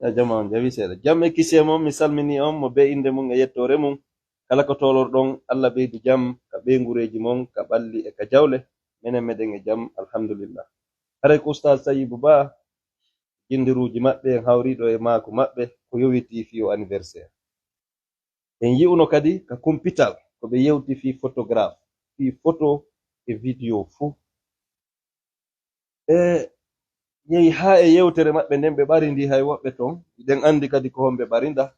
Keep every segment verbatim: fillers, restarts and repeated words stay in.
Ya jama on jawi seeɗa. Jam e kisiyee mon, mi salminii on, mo bee innde mum e yettoore mum. Kala ko toolorɗon, Allah ɓeydu jam ka ɓeynguureeji mon, ka ɓalli e ka jawle. Menen meɗen e jam, alhamdulillah. Haray ko Ustaaz Sayibu Ba, jinndiruuji maɓɓe, en hawriiɗo e maaku maɓɓe, ko yowitii fii o anniversaire. En yi'uno kadi ka kumpital, ko ɓe yewti fii photographe, fii photo e video fuu. E yehi haa e yewtere maɓɓe nden, ɓe ɓarindii hay woɓɓe ton. Hiɗen anndi kadi ko honɓe ɓarinda.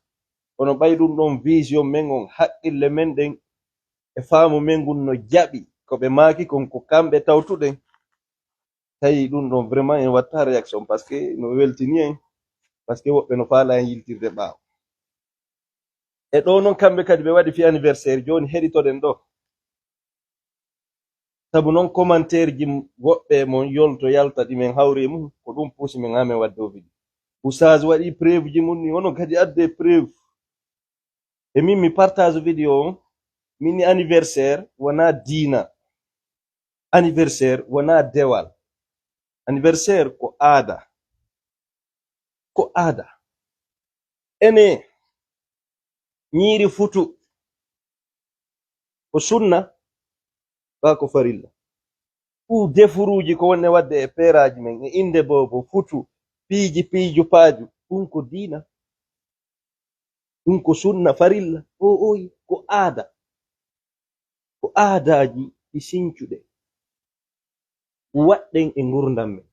Kono ɓay ɗum ɗon vision men on, haqqille men ɗen e faamu men ngun no jaɓi ko ɓe maaki kon, ko kamɓe tawtuɗen. Tawi ɗum ɗon vraiment en watta réaction, parce que no weltini en, parce que woɓɓe no faala en yiltirde ɓaawo. E ɗo non kamɓe kadi ɓe waɗi fii anniversaire, jooni heɗitoɗen ɗo. Sabu non commentaire ji woɓɓe mon yolto yalta ɗi men hawri e mum, ko ɗum puusi men haa men waɗde o video. Oustaz waɗi preuve ji mum ni, onon kadi adde preuve. E min mi partage video on, min ni anniversaire wona diina. Anniversaire wona dewal. Anniversaire ko aada. Ko aada. Ene ñiiri futu ko sunna, ɓa ko farilla. Ɗum defuruuji ko wonde waɗde e peeraaji men, e innde boobo, futu, piiji, piiju, paaju, ɗum ko diina. Ɗum ko sunna, farilla, o oyi, ko aada. Ko aadaaji ɗi sincuɗe. Waɗɗen e ngurndam men.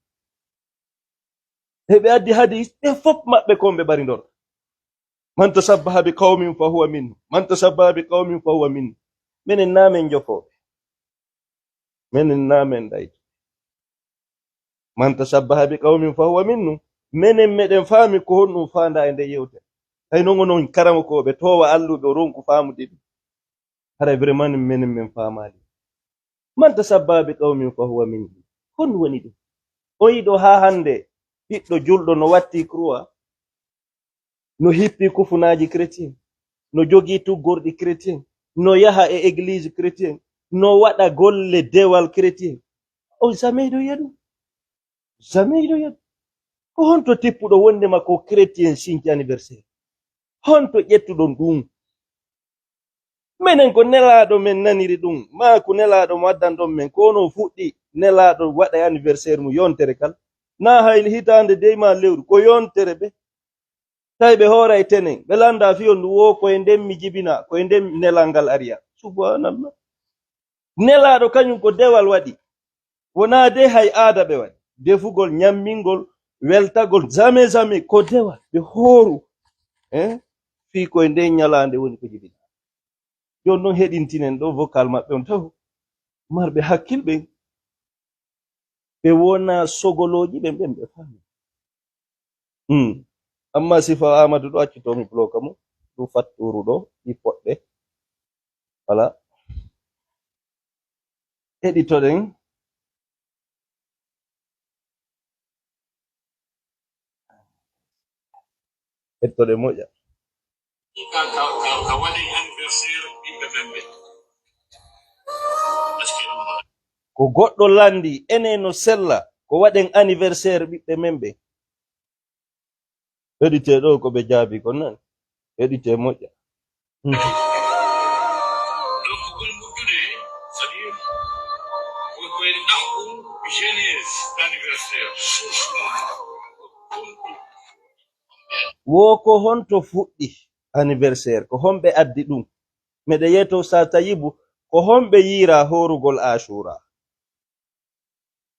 Heɓe addi hadis, ɓe fof maɓɓe ko ɓe ɓarindor. Man tashabbaha bi qawmin fa huwa minhum. Man tashabbaha bi qawmin fa huwa minhum. Menen na men jofooɓe. Menen na men ɗayto. Man tashabbaha bi qawmin fa huwa minhum. Menen meɗen faami ko honɗum faanda e nde yewtere. Hay non onon karamokooɓe toowa alluɓe o ronku faamude ɗum. Haray vraiment menen men faamaali. Man tashabbaha bi qawmin fa huwa minhum. Honɗum woni ɗum? O yiɗo haa hannde ɓiɗɗo julɗo no watti croix, no hippi kufunaaji chrétien, no jogii tuggorɗi chrétien, no yaha e église chrétien, no waɗa golle dewal chrétien. O jamais ɗo yiya ɗum. Jamais ɗo yiya ɗum. Ko honto tippuɗo wondema ko chrétien sinci anniversaire? Honto ƴettuɗon ɗum? Menen ko nelaaɗo men naniri ɗum, maa ko nelaaɗo mo addan ɗon men, ko onon fuɗɗi nelaaɗo waɗa e anniversaire mum yontere kala. Na hay hitaande dey maa lewru, ko yontere ɓe. Tawi ɓe hooray tenen, ɓe lannda fiyon ndu wo ko e nden mi jibina, ko e nden nelal ngal ariya. Subhanallah. Nelaaɗo kañum ko dewal waɗi. Wonaa de hay aada ɓe waɗi. Defugol, ñammingol, weltagol, jamais, jamais, ko dewal. Ɓe hooru. Eh? Fii ko e nden ñalaande woni ko jibina. Jooni non heɗintinen ɗo vocal maɓɓe on taw. Marɓe hakkil ɓen. Ɓe wona sogolooji ɓen, ɓen ɓe faami. Hmm. Amma sifa Amadou ɗo accito mi bloka mo. Ɗum fatturu ɗo, ɗi poɗɗe. Voilà. Heɗitoɗen. Heɗitoɗen moƴƴa. Ka, ka, ka, ka waɗi anniversaire ɓiɓɓe men ɓe. Est-ce que ɗum waɗa? Ko goɗɗo lanndi, enen no sella, ko waɗen anniversaire ɓiɓɓe men ɓe. Heɗitee ɗo ko ɓe jaabi kon nan. Heɗitee moƴƴa. Hmm. Donc, ɓuri moƴƴude, c'est-à-dire, ko, ko en ɗaɓɓu genèse anniversaire, source mum. Wo ko honto fuɗɗi anniversaire? Ko honɓe addi ɗum? Meɗe yeeto Ustaz Tayibu, ko honɓe yiira hoorugol Ashura?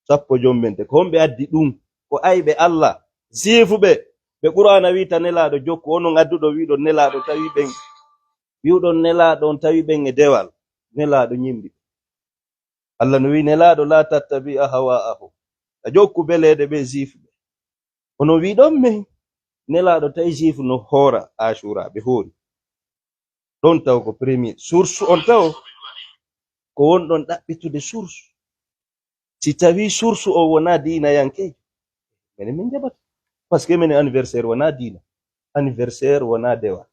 Sappo jombente, ko honɓe addi ɗum? Ko ayɓe Allah, siifuɓe, ɓe Qur'aana wiita Nelaaɗo jokku, onon adduɗo wiɗon Nelaaɗo tawi ɓen, wi'uɗon Nelaaɗo on tawi ɓen e dewal, Nelaaɗo ñimbi. Allah no wi'i Nelaaɗo, "La tattabi ahwa'ahum." A jokku beleeɗe ɓe siifuɓe. Ono wi'i ɗon men, Nelaaɗo tawi siifu no hoora Ashura, ɓe hoori. Ɗon taw ko premier. Source on taw ko wonɗon ɗaɓɓitude source. Si tawi source o wona diinayankeejo, menen min jaɓata. Parce que menen anniversaire wona diina. Anniversaire wona dewa.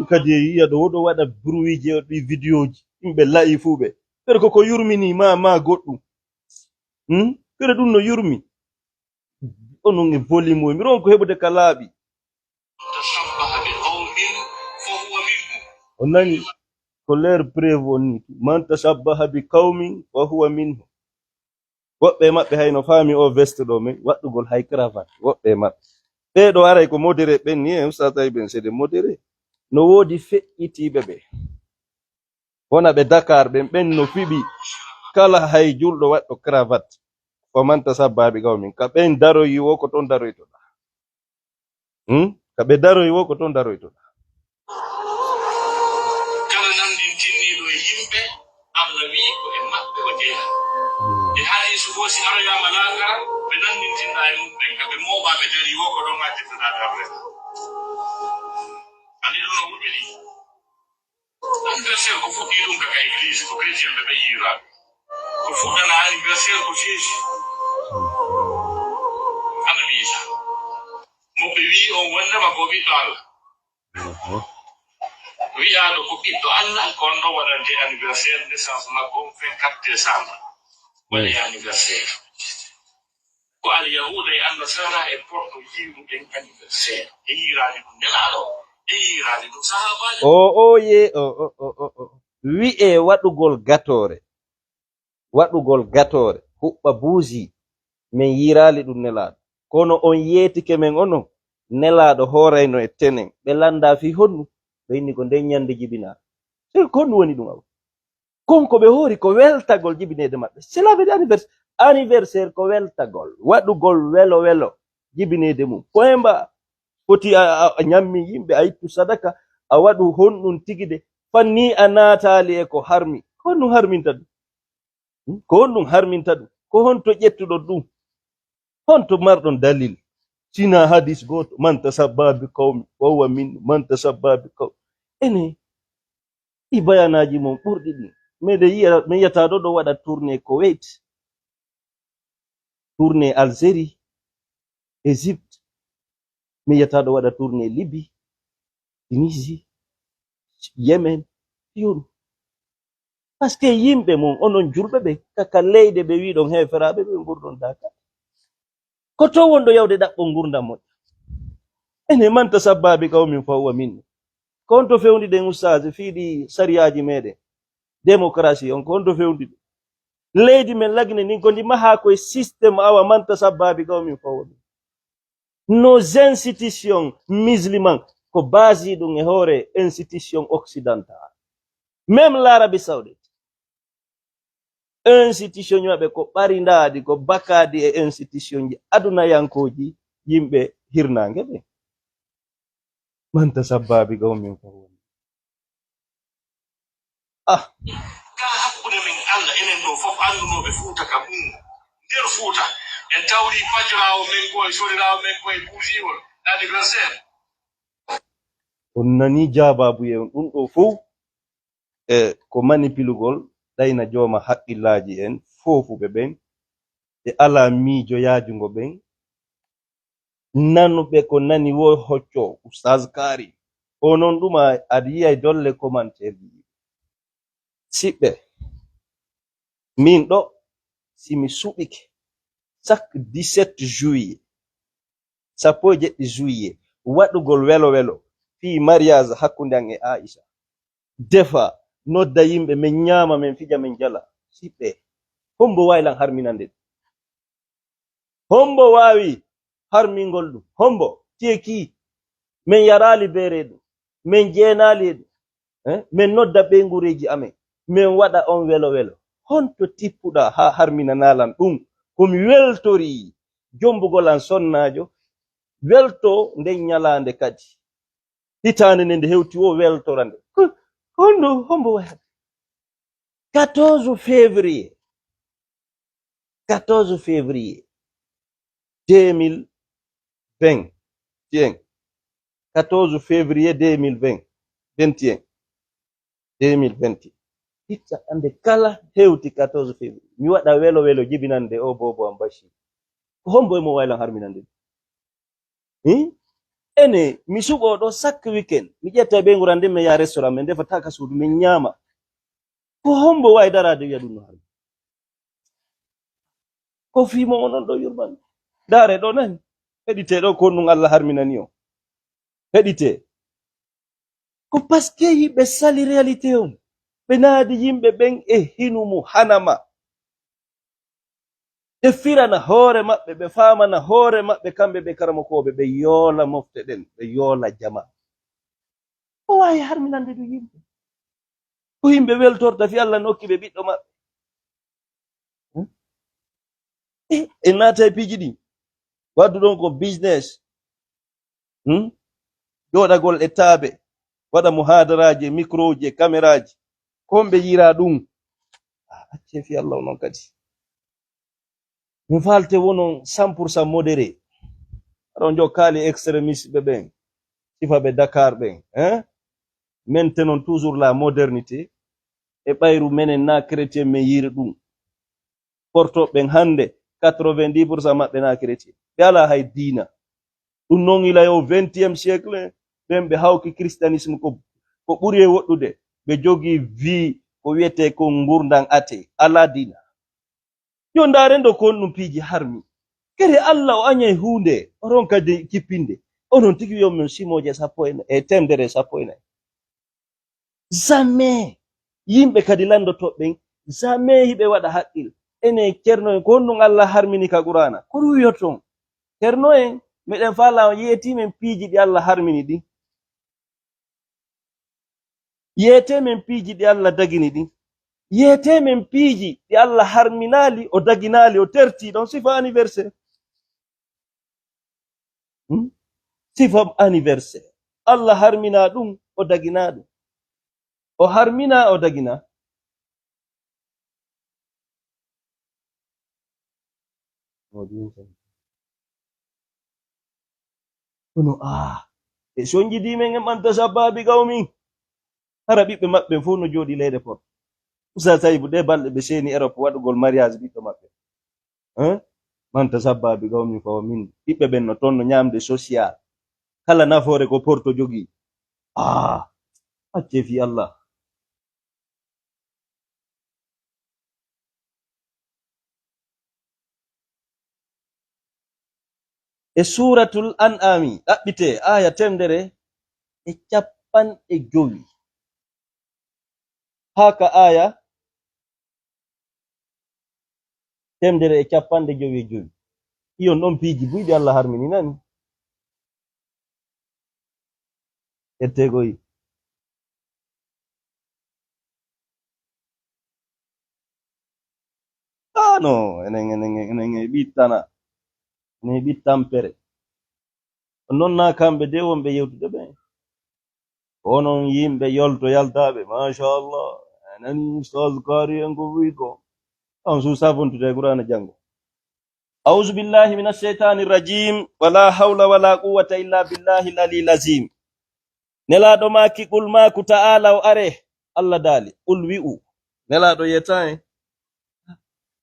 Kadi e yiya ɗo, oɗo waɗa bruitji e ɗi vidéoji, yimɓe la'i fuu ɓe. Fere ko ko yurmini ma, ma goɗɗum. Hmm? Fere ɗum no yurmi. Onon e volume o, mi ronko heɓude ka laaɓi. تشبه بقوم فهو منهم. On nani ko leer preuve on ni. Man tashabbaha bi qawmin fa huwa minhu. Woɓɓe e maɓɓe hayno faami o veste ɗo men waɗɗugol hay cravate. Woɓɓe e maɓɓe. Ɓee ɗo aray ko modéré ɓen ni, e Oustaz Taïb en, c'est des modérés. No woodi feƴƴitiiɓe ɓe. Wona ɓe Dakar ɓen, ɓen no fiɓi kala hay julɗo waɗɗo cravate. Fa man tashabbaha bi qawmin. Ka ɓen daroyi wo ko ton daroytoɗa. Hmm? Ka ɓe daroyi wo ko ton daroytoɗa. Kala nanndintinniiɗo e yimɓe, Allah wi'i ko e maɓɓe o jeyaa. E hadiisu goo, si aroyaama laakara, ɓe nanndintinɗaa e mum ɓen, ka ɓe mooɓaa ɓe darii wo ko ɗon addirtoɗaa darnde. Anndi ɗum no wurɓe ni. Anniversaire ko fuɗɗii ɗum ka, ka église, ko chrétien ɓe, ɓe yiiraa. Ko fuɗɗana anniversaire ko Jésus. Annabi Isa. Mo ɓe wi'i on wondema ko ɓiɗɗo Allah. Mhm. Wi'aaɗo ko ɓiɗɗo Allah, ko on ɗon waɗante anniversaire naissance makko on vingt-quatre décembre. Waɗe anniversaire. Ko Alyahuuda e Annasaara e porto yiiruɗen anniversaire. E yiiraali ɗum Nelaaɗo, e yiiraali ɗum sahaabaaɓe. O, o, ye, o, o, o, o, o. Wi'ee waɗugol gatoore. Waɗugol gatoore, huɓɓa buusi, men yiiraali ɗum Nelaaɗo. Kono on yeetike men onon, Nelaaɗo hoorayno e tenen. Ɓe lannda fii honɗum? Ɓe inni ko nden ñannde jibinaa. Sey ko honɗum woni ɗum awa? Kon ko ɓe hoori ko weltagol jibineede maɓɓe. Cela veut dire anniversaire. Anniversaire ko weltagol, waɗugol welo welo jibineede mum. Point barre. Foti a, a, a ñammi yimɓe, a ittu sadaka, a waɗu honɗum tigi de. Fanni a naataali e ko harmi. Ko honɗum harminta ɗum? Hmm? Ko honɗum harminta ɗum? Ko honto ƴettuɗon ɗum? Honto marɗon dalil? Sina hadis gooto, "Man tashabbaha bi qawmin fa huwa min, man tashabbaha bi qawm." Ene, ɗi bayanaaji mon ɓurɗi ɗin. Meɗen yiya, mi yiyata ɗo, ɗo waɗa tournée Koweït, tournée Algérie, Égypte. Mi yiyata ɗo waɗa tournée Libye, Tunisie, Yemen, yoru. Parce que yimɓe mum, onon julɓe ɓe, kaka leyɗe ɓe wiɗon heeferaaɓe, ɓe mburɗon Dakar. Ko to wonɗo yawde ɗaɓɓo ngurdam moƴƴa. Ene, "Man tashabbaha bi qawmin fa huwa minhum." Ko honto fewndi ɗen, ustaas, fii ɗi sariyaaji meɗen? Démocratie on, ko honto fewndi ɗum? Leydi men Lagine ndin, ko ndi mahaa ko e système awa, "Man tashabbaha bi qawmin fa huwa minhum." Nos institutions musulmanes ko basé ɗum e hoore institution occidentale. Même l'Arabie Saoudite. Institution maɓɓe ko ɓarindaaɗi, ko bakaaɗi e institution ji adunayankooji yimɓe hirnaange ɓe. "Man tashabbaha bi qawmin fa huwa minhum." Ah. Ka hakkunde men Allah, enen ɗo fof anndunooɓe Fuuta ka mum. Nder Fuuta, en tawri pajiraawo men ko e soriraawo men ko e buusiwol, anniversaire. On nani jaabaabuye on ɗum ɗo fof, e ko manipilugol, ɗayna jooma haqqillaaji en foofuɓe ɓen, e alaa miijo yaajungo ɓen, nanuɓe ko nani wo hocco, Ustaaz Kaari. Onon ɗum a, aɗa yiya e dolle commentaire ji. Siɓɓe, min ɗo, si mi suɓike, chaque dix-sept juillet, sappo e jeɗɗi juillet, waɗugol welo welo fii mariage hakkunde an e Aisha. Defa, nodda yimɓe, men ñaama, men fija, men jala. Siɓɓe, hombo waawi lan harminande ɗum? Hombo waawi harmingol ɗum? Hombo? Tiyeki, men yaraali beere ɗum, men jeenaali e ɗum. Eh? Men nodda ɓeynguureeji amen, men waɗa on welo welo. Honto tippuɗaa haa harminanaa lan ɗum? Ko mi weltori jombugol an sonnaajo, welto nden ñalaande kadi. Hitaande nde nde hewti wo weltora nde. Ko, ko honno, hombo wayata? Quatorze février. Quatorze février deux mille vingt et un. Quatorze février deux mille vingt, vingt et un. Deux mille vingt. Hita ande kala hewti quatorze février. Mi waɗa welo welo jibinande o boobo am Bachir. Ko hombo e mo waylan harminande? Hmm? Ene, mi suɓo ɗo chaque weekend. Mi ƴetta e ɓeynguureeji an, mi yaha restaurant, min ndefa taka suudu, min ñaama. Ko hombo waawi daraade wiya ɗum no harmi? Ko fii mo onon ɗo yurɓan. Ndaare ɗo nani. Heɗite ɗo ko ɗum Allah harminani o. Heɗite. Ko parce que yimɓe sali réalité on. Ɓe naadi yimɓe ɓen e hinu mu hana ma. Ɓe firana hoore maɓɓe, ɓe faamana hoore maɓɓe, kamɓe ɓe karamokooɓe, ɓe yoola mofte ɗen, ɓe yoola jama. O waawi harminande ɗum yimɓe. Ko yimɓe weltorta fii Allah nokki ɓe ɓiɗɗo maɓɓe. Hmm? E, e naata e piiji ɗi. Waddu ɗon ko business. Hmm? Jooɗagol e taabe, waɗa muhaadaraaji e mikrooji e kameraaji. Ko homɓe yiira ɗum? Ah, accee fii Allah onon kadi. Mi faalte wonon cent pour cent modéré. Aɗon jokkaali extrémiste ɓe ɓen. Sifa ɓe Dakar ɓen, hein? Maintenons toujours la modernité. E ɓayru menen na chrétien men yiira ɗum. Porto ɓen hannde, quatre-vingt-dix pour cent maɓɓe na chrétien. Ɓe alaa hay diina. Ɗum non ila yo vingtième siècle, ɓen ɓe hawki christianisme ko, ko ɓuri e woɗɗude. Ɓe jogii vie ko wiyetee ko ngurndan athée. Alaa diina. Yo ndaaren ɗo ko honɗum piiji harmi. Kadi Allah o añay huunde, o ronka de kippinde. Onon tigi yo min simooje sappo e na-, e teemedere e sappo e nayi. Jamais. Yimɓe kadi lanndotooɓe ɓen, jamais hiɓe waɗa haqqil. Enen Ceerno en, ko honɗum Allah harmini ka Qur'aana? Ko ɗum wiyoton. Ceerno en, miɗen faalaa on yeetii men piiji ɗi Allah harmini ɗin. Yeetee men piiji ɗi Allah dagini ɗin. Yeetee men piiji ɗi Allah harminaali, o daginaali, o tertii ɗon sifa anniversaire. Hmm? Sifa anniversaire. Allah harminaa ɗum, o daginaa ɗum. O harminaa, o daginaa. Kono, ah, ɓe sonjidii men e man tasabba bi qawmi. Hara ɓiɓɓe maɓɓe fof no jooɗi leyɗe Porto. Oustaz Saïbou, ɗe balɗe ɓe seeni Europe waɗugol mariage ɓiɗɗo maɓɓe. Hein? Man tasabba bi qawmi fa huwa min. Ɓiɓɓe ɓen no toon no ñaamde social. Kala nafoore ko Porto jogii. Ah, accee fii Allah. E Suuratul An'aami, ɗaɓɓitee, aaya teemedere e cappanɗe jowi. Haa ka aaya teemedere e cappanɗe jowi e jowi. Iyon ɗon piiji buy ɗi Allah harmini nani. Ette koy. Ah, no, enen, enen, enen e ɓittana. Enen e ɓittampere. Non na kamɓe de wonɓe yewtude ɓe. Onon yimɓe yolto yaltaaɓe, machallah. A nani Ustaz Kaari en ko wi ko. On su safuntude e Qur'aana janngo. A'uuzu billahi mina shaytaani rajiim. Wala hawla wala quwwata illa billahi al-aliyyil aziim. Nelaaɗo maaki, qul maaku ta'aalaw, aree. Allah daali, qul wi'u. Nelaaɗo yeetaa en.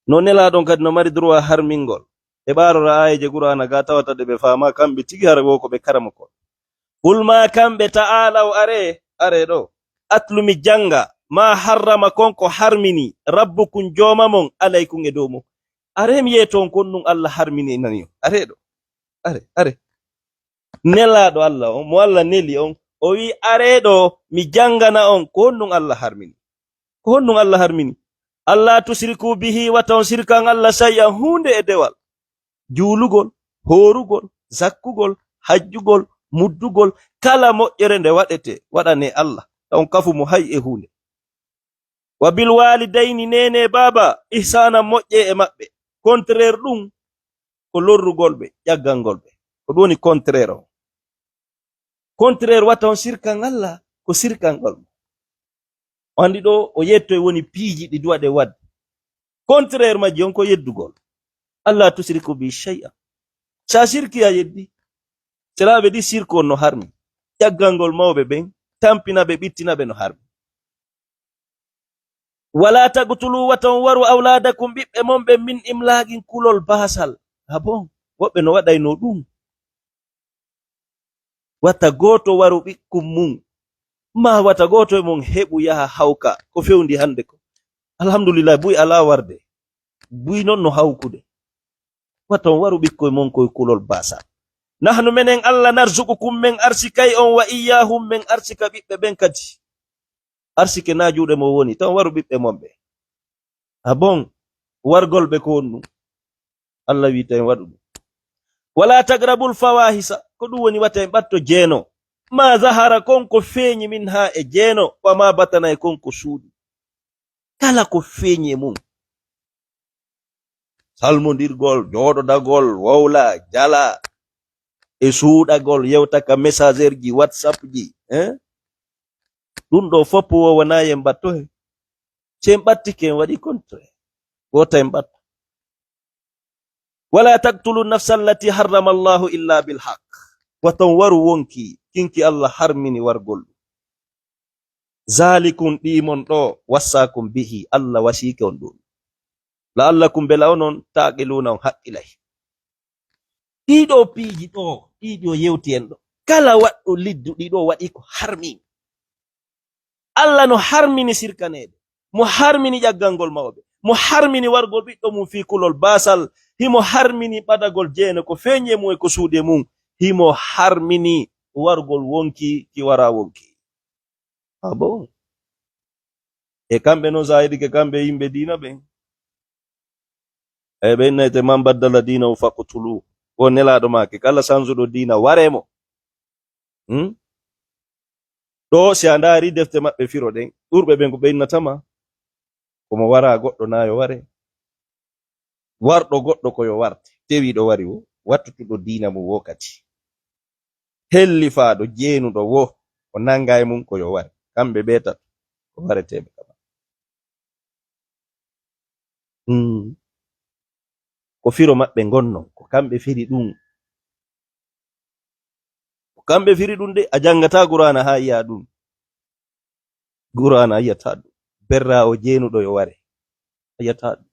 No Nelaaɗo on kadi no mari droit harmingol. E ɓaarora aayeeje Qur'aana ga tawata ɗe ɓe faamaa kamɓe tigi hara wo ko ɓe karamokooɓe. Qul maa kamɓe ta'aalaw, aree, aree ɗo. Atlu mi jannga, maa harrama kon ko harmini, rabbukum jooma mon, alaykum e dow mon. Aree mi yeeto on kon ɗum Allah harmini e nani on. Aree ɗo. Aree, aree. Nelaaɗo Allah on, mo Allah neli on, o wi'i, "Aree ɗo, mi janngana on ko honɗum Allah harmini." Ko honɗum Allah harmini? "Alla tusriku bihi," wata on sirkan Allah shay'an huunde e dewal. Juulugol, hoorugol, zakkugol, hajjugol, muddugol, kala moƴƴere nde waɗete, waɗanee Allah, ta on kafu mo hay e huunde. "Wa bil waalidayni," neene e baaba, "ihsaanan," moƴƴee e maɓɓe. Contraire ɗum, ko lorrugol ɓe, ƴaggangol ɓe. Ko ɗum woni contraire o. Contraire wata on sirkan Allah, ko sirkangol mo. O anndi ɗo o yettoy woni piiji ɗi duwaɗe waɗde. Contraire majji on ko yeddugol. "Alla tusriku bi shay'a." Sa sirki a yeddi. Sera ɓe ɗi sirku on no harmi. Ƴaggangol mawɓe ɓen, tampina ɓe, ɓittina ɓe no harmi. "Wala taqtulu," wata on waru, "awladakum," ɓiɓɓe mon ɓen, "min imlaqin," kulol baasal. Ah bon? Woɓɓe no waɗayno ɗum. Wata gooto waru ɓikkun mum. Ma wata gooto e mon heɓu yaha hawka. Ko fewndi hannde ko. Alhamdulillah, buy alaa warde. Buy non no hawkude. Waton waru ɓikkoy mon koy kulol basa. Nahnu menen Allah narzuqukum men arsikay on wa iyyahum men arsika ɓiɓɓe ɓen kadi. Arsike na juuɗe mo woni, tan waru ɓiɓɓe mon ɓe. A bon, wargol ɓe ko honɗum? Allah wi tan waɗu ɗum. Wala taqrabul fawahisa, ko ɗum woni wata en ɓatto jeeno. Ma zahara kon ko feeñi min ha e jeeno, wa ma batana e kon ko suuɗi. Kala ko feeñi e mum. Salmondirgol, jooɗodagol, wowla, jala, e suuɗagol, yewta ka messager ji, WhatsApp ji, hein? Ɗum ɗo fof wo wona yen ɓatto he. Si en ɓattike en waɗi contre. Wota en ɓatto. Wala taqtulu nafsa allati harrama Allahu illa bil haq. Waton waru wonki, kinki Allah harmini wargol ɗum. Zalikum ɗi mon ɗo, wassakum bihi, Allah wasiike on ɗum. La'allakum bela onon taqiluna on haqqilay. Ɗiɗo piiji ɗo, ɗiɗo yewti en ɗo. Kala waɗɗo liddu ɗiɗo waɗi ko harmi. Allah no harmini sirkaneede. Mo harmini ƴaggangol mawɓe. Mo harmini wargol ɓiɗɗo mum fii kulol baasal. Himo harmini ɓadagol jeene ko feeñi e mum e ko suuɗi e mum. Himo harmini wargol wonki ki wara wonki. Ah bon? E kamɓe noon, sa heɗike kamɓe yimɓe diina ɓen. E ɓe innayte, "Man baddala diinahu faqtulu." Ko nelaaɗo maake, kala sansuɗo diina, waree mo. Hmm? Ɗo, si a ndaari defte maɓɓe firo ɗen, ɓurɓe ɓen ko ɓe innata ma, ko mo wara goɗɗo na yo ware. Warɗo goɗɗo ko yo warte. Tewiiɗo wari wo, wattutuɗo diina mum wo kadi. Hellifaaɗo jeenuɗo wo, o nannga e mum ko yo ware. Kamɓe ɓe tato, ko wareteeɓe kama. Hmm. Ko firo maɓɓe ngonno, ko kamɓe firi ɗum. Ko kamɓe firi ɗum de, a janngataa Qur'aana haa yi'aa ɗum. Qur'aana a yi'ataa ɗum. Berraawo jeenuɗo yo ware. A yi'ataa ɗum.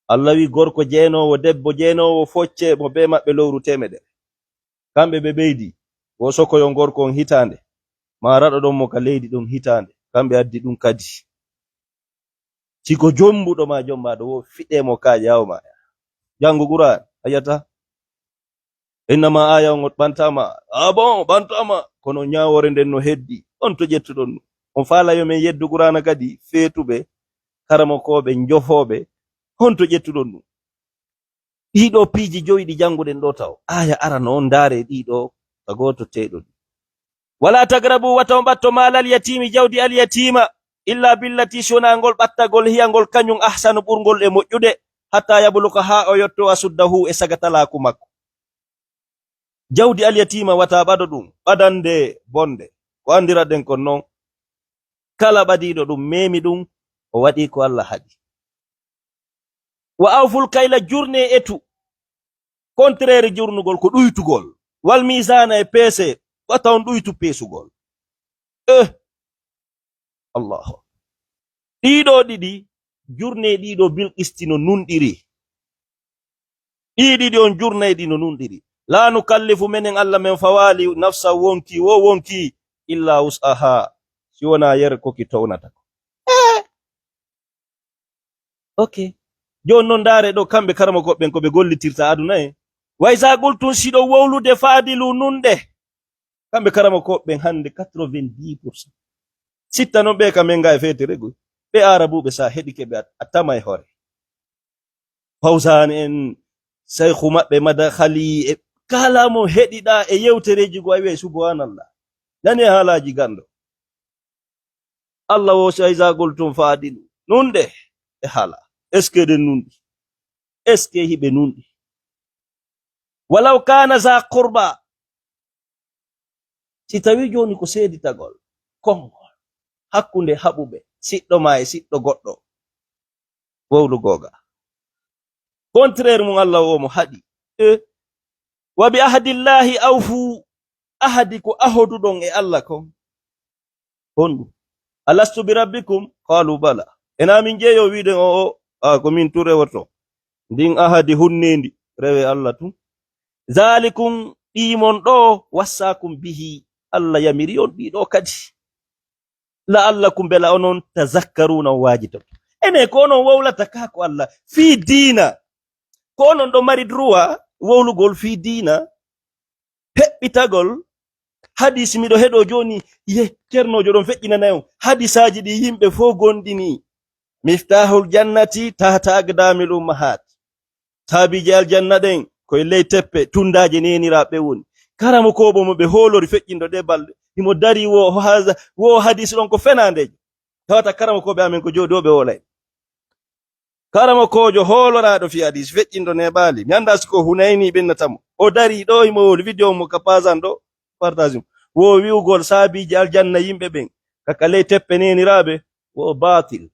Allah wi gorko jeenoowo, debbo jeenoowo, focce mo bee maɓɓe lowru teemedere. Kamɓe ɓe ɓeydi, wo sokoyon gorko on hitaande, maa raɗoɗon mo ka leydi ɗon hitaande. Kamɓe addi ɗum kadi. Si ko jombuɗo ma jombaaɗo wo, fiɗee mo kaaƴe, yawo ma. Janngo Qur'aan, a yi'ataa. Innama aaya on ɓantaama. Ah bon, ɓantaama. Kono ñaawoore nden no heddi. On to ƴettuɗon ɗum? On faala yo men yeddu Qur'aana kadi, feetuɓe, karamokooɓe, njofooɓe. Honto ƴettuɗon ɗum? Ɗiɗo piiji joyi ɗi jannguɗen ɗo taw. Aaya arano on, ndaare ɗiɗo, ka gooto teeɗo ɗi. Wala tagrabu, wata on ɓatto maalal yatiimi, jawdi al yatiima, illa billati, si wonaa ngol ɓattagol, hiya ngol kañum, ahsanu, ɓurngol e moƴƴude, hatta yabluka, haa o yotto, asuddahu, e sagatalaaku makko. Jawdi al yatiima wata ɓado ɗum, ɓadande bonde. Ko anndiraɗen kon non, kala ɓadiiɗo ɗum, meemi ɗum, o waɗi ko Allah haɗi. Wa awful kayla, jurne etu. Contraire jurnugol ko ɗuytugol. Wal miisaana e peese, wata on ɗuytu peesugol. Eh, Allahu. Ɗiɗo ɗiɗi, jurne ɗiɗo Bilqisti no nunɗiri. Ɗi ɗiɗi on jurnayɗi no nunɗiri. La nukallifu, menen Allah men fawaali, nafsa, wonki, wo wonki, illa wus'aha, si wonaa yere ko ki townata ko. Eh! Ok. Jooni non ndaare ɗo kamɓe karamokooɓe ɓen ko ɓe gollitirta aduna e. Wa iza qultum, si ɗo wowlude, faadilu, nunɗe. Kamɓe karamokooɓe ɓen hannde quatre-vingt-dix pour cent. Sitta non ɓe ka men nga e feetere go. Ɓe Aarabuɓe sa heɗike ɓe a, a tama e hoore. Fawzan en, Seykhu maɓɓe Madakhali e kala mo heɗiɗa e yewtereeji go a wi'ay subhanallah. Nani e haalaaji ganndo. Allah wo si wa iza qultum faadilu. Nunɗe e haala. Est-ce que ɗen nunɗi? Est-ce que hiɓe nunɗi? Walaw kana za qurba. Si tawi jooni ko seeditagol konngol hakkunde haɓuɓe, siɗɗo ma e siɗɗo goɗɗo. Wowlu googa. Contraire mum Allah o mo haɗi. E, wa bi ahdillahi awfu. Ahadi ko ahoduɗon e Allah kon. Honɗum? Alastu bi rabbikum? Qalu bala. Ena min jeeyo wi'uɗen o, o, a, ko min tun rewoto. Ndin ahadi hunneendi, rewe Allah tun. Zalikum, ɗi mon ɗo, wassakum bihi. Allah yamiri on ɗi ɗo kadi. La'allakum, bela onon, tazakkaruuna, on waajitoto. Ene ko onon wowlata ka ko Allah fii diina. Ko onon ɗo mari droit wowlugol fii diina. Heɓɓitagol hadis, miɗo heɗo jooni, ye cernoojo ɗon feƴƴinanay on hadisaaji ɗi yimɓe fof gondini. Miftahul jannati tahta aqdamil ummahat. Saabiiji aljanna ɗen koye ley teppe, tunndaaje neeniraaɓe woni. Karamokooɓe mo ɓe hoolori feƴƴindo ɗe balɗe. Himo dari wo haza, wo hadis ɗon ko fenaandeejo. Tawata karamokooɓe amen ko jooɗooɓe wolay. Karamokoojo hooloraaɗo fii hadis feƴƴindo neeɓaali. Mi anndaa si ko Hunayni ɓennata mo. O dari ɗo himo wowli video mo ka pasan ɗo. Partage mo. Wo wi'ugol saabiiji aljanna yimɓe ɓen. Kaka ley teppe neeniraaɓe. Wo baatil.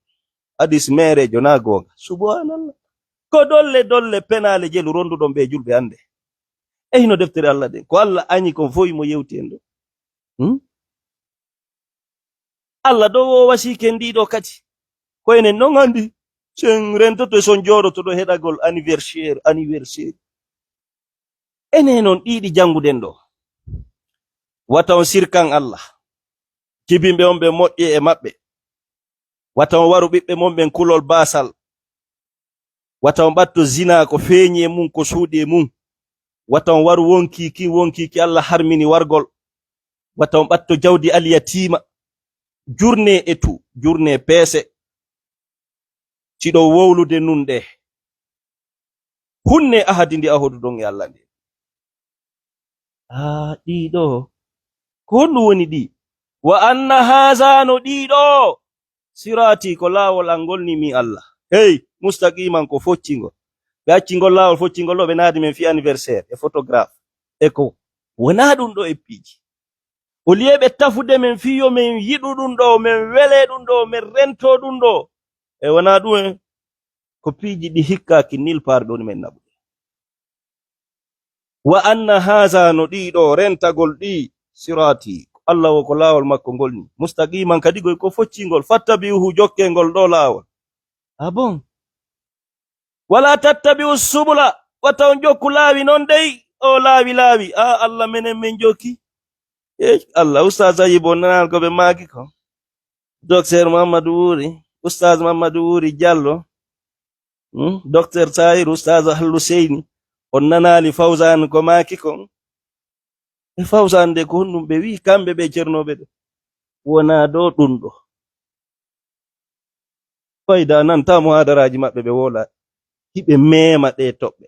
Hadis meereejo na goonga. Subhanallah. Ko dolle dolle penaale jelu ronduɗon ɓe julɓe annde. E hino deftere Allah ɗen. Ko Allah añi kon fof himo yewti en ɗo. Hmm? Allah ɗo wo wasiike ndiɗo kadi. Ko enen non anndi. Sen rentoto e son jooɗoto ɗo heɗagol anniversaire, anniversaire. Enen non ɗiɗi jannguɗen ɗo. Wata on sirkan Allah. Jibinɓe on ɓe moƴƴe e maɓɓe. Wata on waru ɓiɓɓe mon ɓen kulol baasal. Wata on ɓatto zina ko feeñi e mum, ko suuɗi e mum. Wata on waru wonkii kin, wonkii ki Allah harmini wargol. Wata on ɓatto jawdi alyatiima. Jurnee e tu, jurnee peese. Siɗo wowlude nun ɗe. Hunne ahadi ndi ahoduɗon e Allah ndi. Haa ɗiɗo. Ko honɗum woni ɗi? Wa anna haza no ɗiɗo. Sirati ko laawol an ngol ni mi Allah. Hey, mustaqiman ko foccingol. Ɓe acci ngol laawol foccingol ɗo ɓe naadi men fii anniversaire e photographe. E ko wonaa ɗum ɗo e piiji. Au lieu ɓe tafude men fii yo men yiɗu ɗum ɗo, men wele ɗum ɗo, men rento ɗum ɗo. E wonaa ɗum en ko piiji ɗi hikkaaki nil par ɗo ni men naɓude. Wa anna haza no ɗi ɗo rentagol ɗi sirati. Allah wo ko laawol makko ngol ni. Mustaqiman kadi goy ko foccingol. Fattabi'uhu jokke ngol ɗo laawol. Ah bon? Wala tattabi'u subula. Wata on jokku laawi non dey. O laawi laawi. Ah, Allah menen men jokki. Eh, Allah, Ustaz Ayib, on nanal ko ɓe maaki ko. Docteur Mamadou Wuri, Ustaz Mamadou Wuri Diallo. Hmm? Docteur Tahir, Ustaz Alhuseyni. On nanaali Fawzan ko maaki kon. E Fawzan de ko honɗum ɓe wi'i kamɓe ɓe cernooɓe ɓe. Wonaa ɗo ɗum ɗo. Fayda nan ta muhadaraaji maɓɓe ɓe woola. Hiɓe meema ɗe toɓɓe.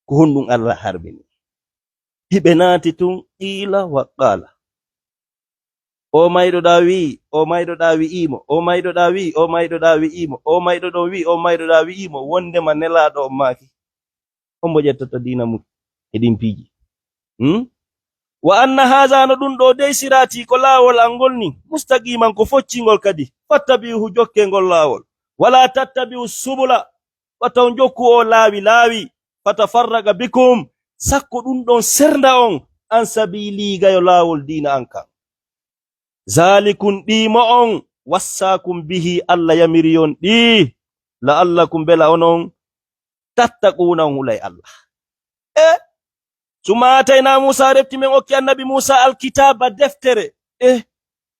Ko honɗum Allah harbini. Hiɓe naati tun qiila wa qaala. O mayɗo ɗa wi'i, o mayɗo ɗa wi'i mo, o mayɗo ɗa wi'i, o mayɗo ɗa wi'i mo, o mayɗo ɗon wi'i, o mayɗo ɗa wi'i mo, wondema nelaaɗo on maaki. Hombo ƴettata diina mum e ɗin piiji? Hmm? Wa anna haza no ɗum ɗo dey sirati ko laawol an ngol ni, mustaqiman ko foccingol kadi, fattabi'uhu jokke ngol laawol. Wala tattabi'u subula, wata on jokku o laawi laawi, fatafarraqa bikum, sakko ɗum ɗon sernda on, an sabili gayo laawol diina an kan. Zalikun ɗi mo on, wassaakum bihi, Allah yamiri on ɗi, la'allakum bela onon, tattaquuna on hulay Allah. E, summa aatayna Muusa, refti men okki annabi Muusa alkitaaba deftere. E,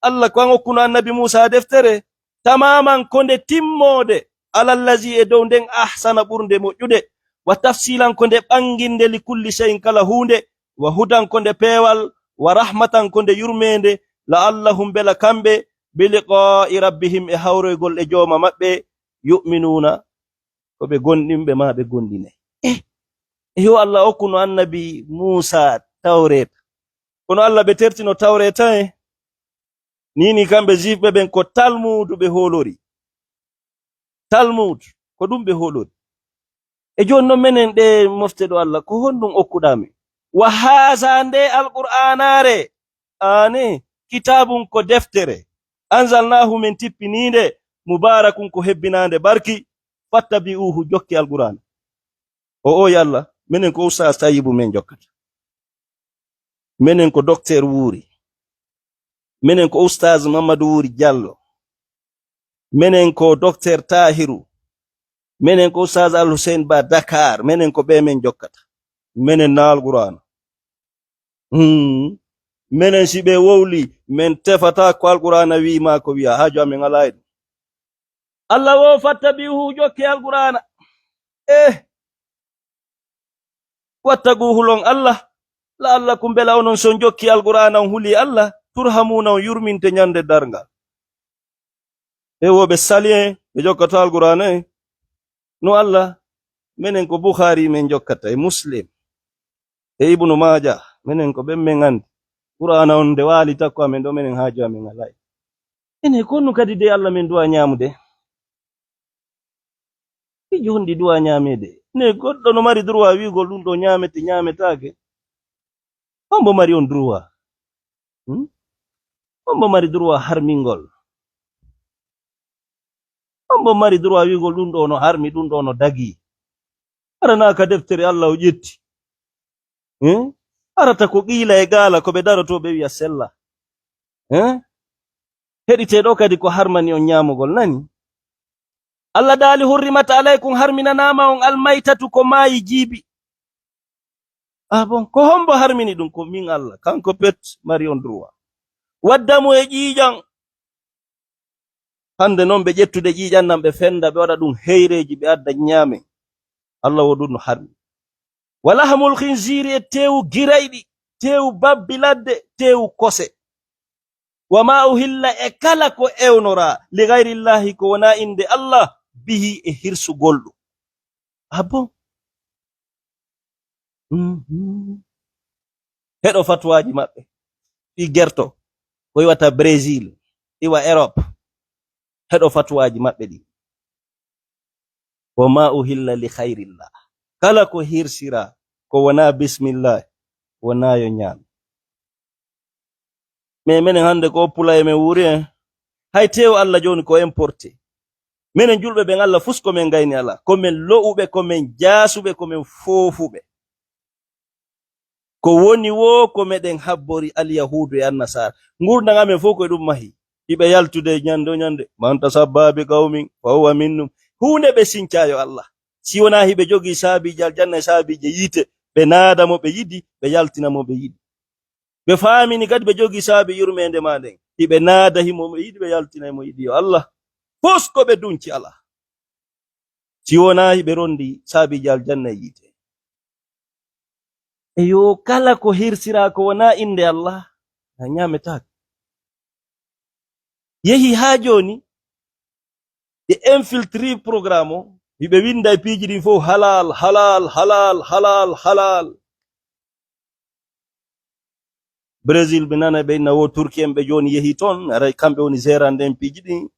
Allah ko an okkuno annabi Muusa deftere, tamaman ko nde timmoode, alallazi e dow nden ahsana ɓurnde moƴƴude, wa tafsilan ko nde ɓanginde li kulli shay'in kala huunde, wa hudan ko nde peewal, wa rahmatan ko nde yurmeende, la'allahum bela kamɓe, bi liqa'i rabbihim e hawroygol e jooma maɓɓe, yu'minuuna ko ɓe gomɗinɓe ma ɓe gomɗinay. Eh, e yo Allah okkuno annabi Muusa tawreeta. Kono Allah ɓe tertino tawreeta en. Nini kamɓe juifɓe ɓen ko Talmuudu ɓe hoolori. Talmuudu, ko ɗum ɓe hoolori. E jooni non menen ɗe mofte ɗo Allah, ko honɗum okkuɗaa men? Wa haasa nde Alqur'aanaare, aane, kitaabun ko deftere. Anzalnaahu men tippiniinde, mubaarakun ko hebbinaande barki, fattabi'uuhu jokke Alqur'aana. O oyi Allah, menen ko Ustaas Tayibu men jokkata. Menen ko Dokteer Wuuri. Menen ko Ustaaz Mamadou Wuuri Jallo. Menen ko Dokteer Tahiru. Menen ko Ustaaz Al Hussein Ba Dakar. Menen ko ɓe men jokkata. Menen na Alqur'aana. Hmm. Menen si ɓe wowli, men tefata ko Alqur'aana wi'i maa ko wi'a, haaju amen alaa e ɗum. Allah wo fattabi'uhu, jokki Alqur'aana. Eh, wattaquhu lon Allah, la'allakum, bela onon si on jokki Alqur'aana on huli Allah, turhamuuna, on yurminte ɲande darngal. E wo ɓe sali en, ɓe jokkata Alqur'aana en. No Allah, menen ko Bukhari men jokkata, e Muslim, e Ibnu Maaja, menen ko ɓen men anndi. Qur'aana on nde waali takko amen ɗo, menen haaju amen alaa e. Ene ko honɗum kadi de Allah men du'a ɲaamude? Fijo honɗi du'a ɲaameede? Ne goɗɗo no mari droit wi'ugol ɗum ɗo ɲaamete, ɲaametaake? Hombo mari on droit? Hmm? Hombo mari droit harmingol? Hombo mari droit wi'ugol ɗum ɗo no harmi, ɗum ɗo no dagi? Hara naa ka deftere Allah o ƴetti? Hmm? Harata ko qiila e qaala ko ɓe darotoo ɓe wi'a sella. Hmm? Heɗitee ɗo kadi ko harmani on ɲaamugol, nani? Allah daali, "Hurrimat alaykum, harminanaama on, almaytatu, ko maayi jiibi." Ah bon, ko hombo harmini ɗum? Ko min Allah, kanko pet mari on droit. Waddamu e ƴiiƴan. Hande non ɓe ƴettude ƴiiƴan nan ɓe fenda, ɓe waɗa ɗum heyreeji, ɓe adda ɲaamen. Allah wo ɗum no harmi. Wa lahmul khinziri, e teewu girayɗi, teewu babbi ladde, teewu kose. Wa ma uhilla, e kala ko ewnoraa, li gayrillahi, ko wonaa innde Allah, bihi, e hirsugol ɗum. Ah bon? Mhm. Heɗo fatuwaaji maɓɓe. Ɗi gerto, ko iwata Brésil, iwa Europe. Heɗo fatuwaaji maɓɓe ɗi. Wa ma uhilla li khayrillah. Kala ko hirsiraa, ko wonaa bismillah, wonaa yo ɲaame. Mais menen hande ko pula e men wuuri en. Hay teewu Allah jooni ko importé. Menen julɓe ɓen Allah fus ko men gayni alaa. Ko men lo'uɓe, ko men jaasuɓe, ko men foofuɓe. Ko woni wo ko meɗen habbori alyahuudu e annasaara. Ngurndan amen fof ko e ɗum mahi. Hiɓe yaltude ɲande o ɲande. Man tashabbaha bi qawmin fa huwa minnum. Huunde ɓe sincaa yo Allah. Si wonaa hiɓe jogii saabiiji aljanna e saabiiji yiite, ɓe naada mo ɓe yiɗi, ɓe yaltina mo ɓe yiɗi. Ɓe faamini kadi ɓe jogii saabi yurmeende maa nden. Hiɓe naada himo ɓe yiɗi, ɓe yaltina himo yiɗi. Yo Allah, fus ko ɓe dunci alaa. Si wonaa hiɓe rondi saabiiji aljanna e yiite. E yo kala ko hirsiraa ko wonaa innde Allah, a ɲaametaake. Yehi haa jooni, ɓe infiltri programme o, hiɓe winda e piiji ɗin fof halal, halal, halal, halal, halal. Brésil, ɓe nana ɓe inna wo Turki en ɓe jooni yehi toon, aray kamɓe woni gérande en piiji ɗin.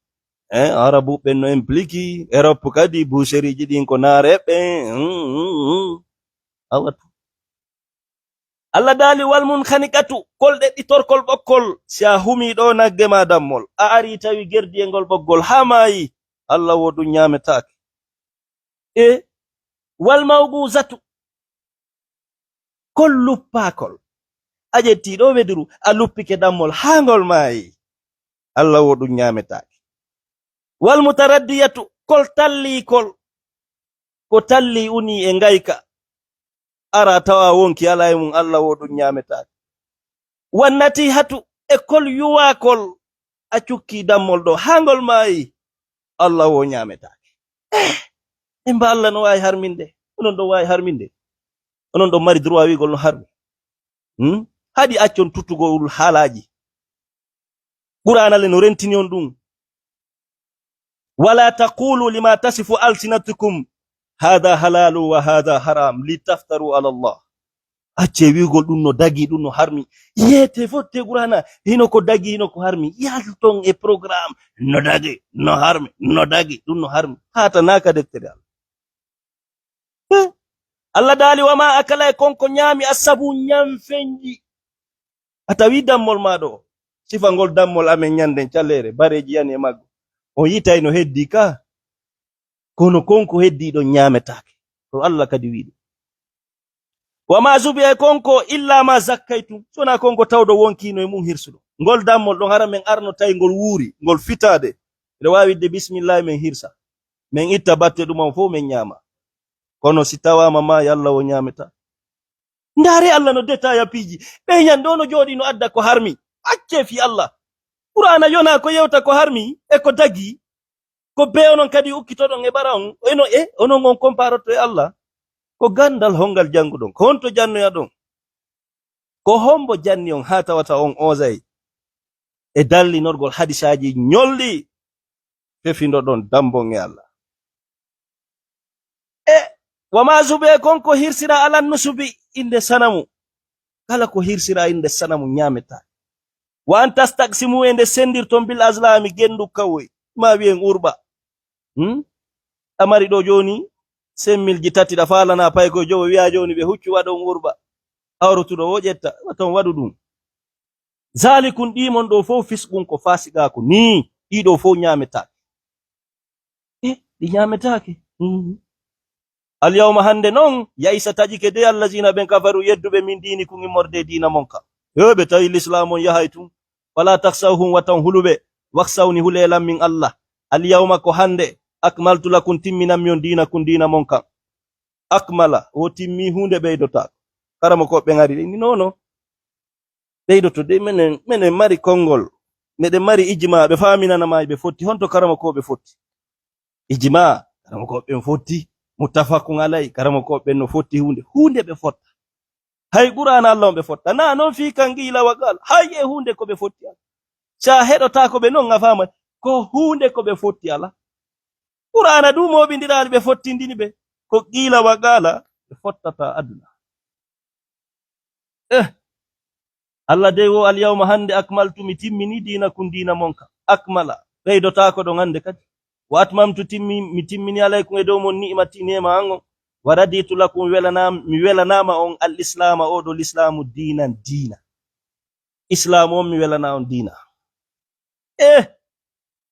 Eh, Arabu ɓen no impliki, Europe kadi, boucherie ji ɗin ko naareɓe. Hmm, hmm, hmm. Awa tu. Allah daali, "Wal munkhaniqatu", kol ɗeɗɗitorkol ɓokkol, si a humii ɗo nagge ma dammol, a arii tawi gerdi e ngol ɓoggol haa maayi, Allah wo ɗum ɲaametaake. E wal mawquzatu, kol luppaakol, a ƴettii ɗo weduru, a luppike dammol haa ngol maayi, Allah wo ɗum ɲaametaake. Wal mutaraddiyatu, kol talliikol, ko tallii unii e ngayka, ara tawa wonki alaa e mum, Allah wo ɗum ɲaametaake. Wan natihatu, e kol yuwaakol, a cukki dammol ɗo haa ngol maayi, Allah wo ɲaametaake. Eh, en mba Allah no waawi harminde? Onon ɗon waawi harminde? Onon ɗon mari droit wi'gol no harmi? Hmm? Haɗi accon tuttugol haalaaji. Qur'aana le no rentini on ɗum. "Wala taqulu lima tasifu alsinatukum hadha halalu wa hadha haram litaftaru ala Allah." Accee wi'ugol ɗum no dagi, ɗum no harmi. Yeete fotte Qur'aana, hino ko dagi, hino ko harmi. Yalton e programme, no dagi, no harmi, no dagi, ɗum no harmi. Haata naaka deftere Allah. Eh, Allah daali, "Wa ma akala", e kon ko ɲaami, "assabu", ɲamfenji. A tawi dammol maa ɗo. Sifa ngol dammol amen ɲanden caleere, bareeji yani e maggo. On yitay no heddii ka. Kono kon ko heddii ɗon ɲaametaake. Ko Allah kadi wi'i ɗum. "Wa ma zubiha", e kon ko, "illa ma zakkaytum", so wonaa kon ko tawɗo wonkiino e mum hirsuɗo. Ngol dammol ɗon hara men arno tawi ngol wuuri, ngol fitaade. Eɗo waawi wi'ude bismillah men hirsa. Men itta batte ɗum on fof men ɲaama. Kono si tawaama maayi, Allah wo ɲaameta. Ndaare Allah no deta ya piiji. Ɓe ñande o no jooɗi no adda ko harmi. Accee fii Allah. Qur'aana yonaa ko yewta ko harmi e ko dagii. Ko bee onon kadi ukkitoɗon e ɓara on. Eno e, onon on komparotto e Allah. Ko ganndal hongal jannguɗon? Ko honto jannoyaɗon? Ko hombo janni on haa tawata on oosay? E dallinorgol hadisaaji ñolɗi, fefindoɗon dambon e Allah. E, wa ma zube kon ko hirsira alan nusubi innde sanamu. Kala ko hirsira innde sanamu ñaametaake. Wa an tastaqsimu e nde sendirton bil azlami genndu kawoy. Ma wi'en urɓa. Hmm? A mari ɗo jooni, cent mille ji tati ɗa faalana paykoy jowo wi'a jooni ɓe huccu waɗon urɓa. Hawrutuɗo o ƴetta, wata on waɗu ɗum. Zalikun ɗii mon ɗo fow fisqun ko faasiqaaku nii, ɗii ɗo fow ñaametaake. E, ɗi ñaametaake. Mhm. Alyawma hannde non, ya'isa taƴike de allazina ɓen kafaru yedduɓe min diinikum immorde e diina mon ka. He, ɓe tawi lislaam on yahay tun. Fala takhshawhum wata on huluɓe. Wakhshawni hulee lan min Allah. Alyawma ko hannde, akmaltu lakum timminanmi on diinakum diina mon kan. Akmala, o timmi huunde ɓeydotaako. Karamokooɓe ɓen ari, ni nono. Ɓeydoto de, menen, menen mari konngol. Meɗen mari ijma, ɓe faaminana ma ɓe fotti. Honto karamokooɓe fotti? Ijma, karamokooɓe ɓen fotti. Muttafaqun alay, karamokooɓe ɓen no fotti huunde. Huunde ɓe fotta. Hay Qur'aana Allah on ɓe fotta. Na non fii kan qiila wa qaala. Hay e huunde ko ɓe fotti ala. Sa heɗotaako ɓe non a faama. Ko huunde ko ɓe fotti ala. Qur'aana du mooɓindiraali ɓe fottindini ɓe. Ko qiila wa qaala ɓe fottata aduna. Eh, Allah dey wo, "Al yawma hannde, akmaltu mi timmini diinakum diina mon ka." Akmala, ɓeydotaako ɗon hannde kadi. "Wa atmamtu timmi, mi timmini alaykum e dow mon ni'mati neema an on. Wa raditu lakum welanaam-, mi welanaama on al islaama o ɗo lislaamu diinan diina." Islaamu on mi welana on diina. Eh,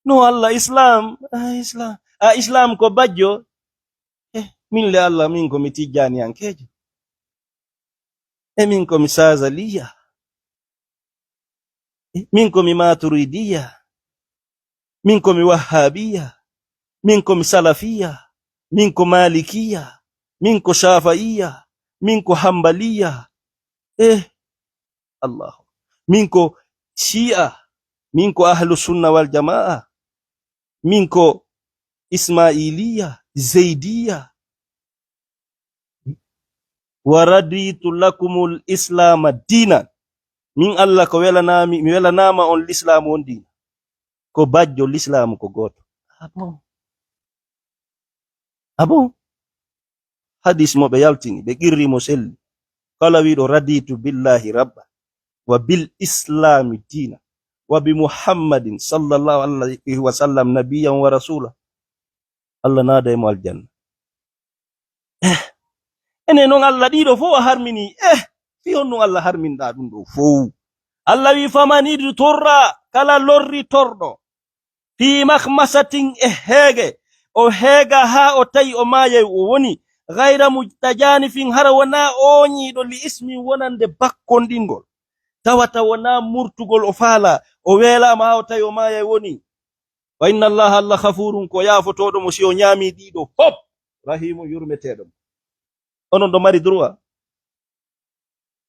no Allah Islaam, ah, Islaam. Ah, Islaam ko bajjo. Eh, min le Allah, min ko mi tijjaaniyankeejo. E min ko mi Saazaliya. E min ko mi Maaturidiya. Min ko mi Wahhaabiya. Min ko mi Salafiya. Min ko Maalikiya. Min ko Shaafa'iya. Min ko Hambaliya. Eh, Allah. Min ko Shi'a. Min ko Ahlu Sunna wal Jamaa. Min ko Ismailiya, Zeydiya. "Wa raditu lakumul islaama diinan." Min Allah ko welanaami, mi welanaama on lislaamu on diina. Ko bajjo lislaamu ko gooto. Ah bon? Ah bon? Hadis mo ɓe yaltini, ɓe qirri mo selli. Kala wiiɗo, "Raditu billahi rabba, wa bil islami diina, wa bi Muhammadin sallallahu alayhi wa sallam nabiyyan wa rasula." Allah naada e mo aljanna. Eh, enen non Allah ɗiɗo fof o harmini. Eh, fi on non Allah harminɗa ɗum ɗo fof. Allah wi, "Faman idturra," kala lorritorɗo, "fi makhmasatin," e heege, o heega haa o tawi o maayay o woni, "ghayra mutajanifin," hara wonaa ooñiiɗo, "li ismin," wonande bakkonɗingol, tawata wonaa murtugol o faala, o weelaama haa o tawi o maayay woni. "Wa inna Allaha," Allah, "ghafurun," ko yaafotooɗo mo si o ñaami ɗiɗo fof, "rahimun," yurmeteeɗo mo. Onon ɗo mari droit.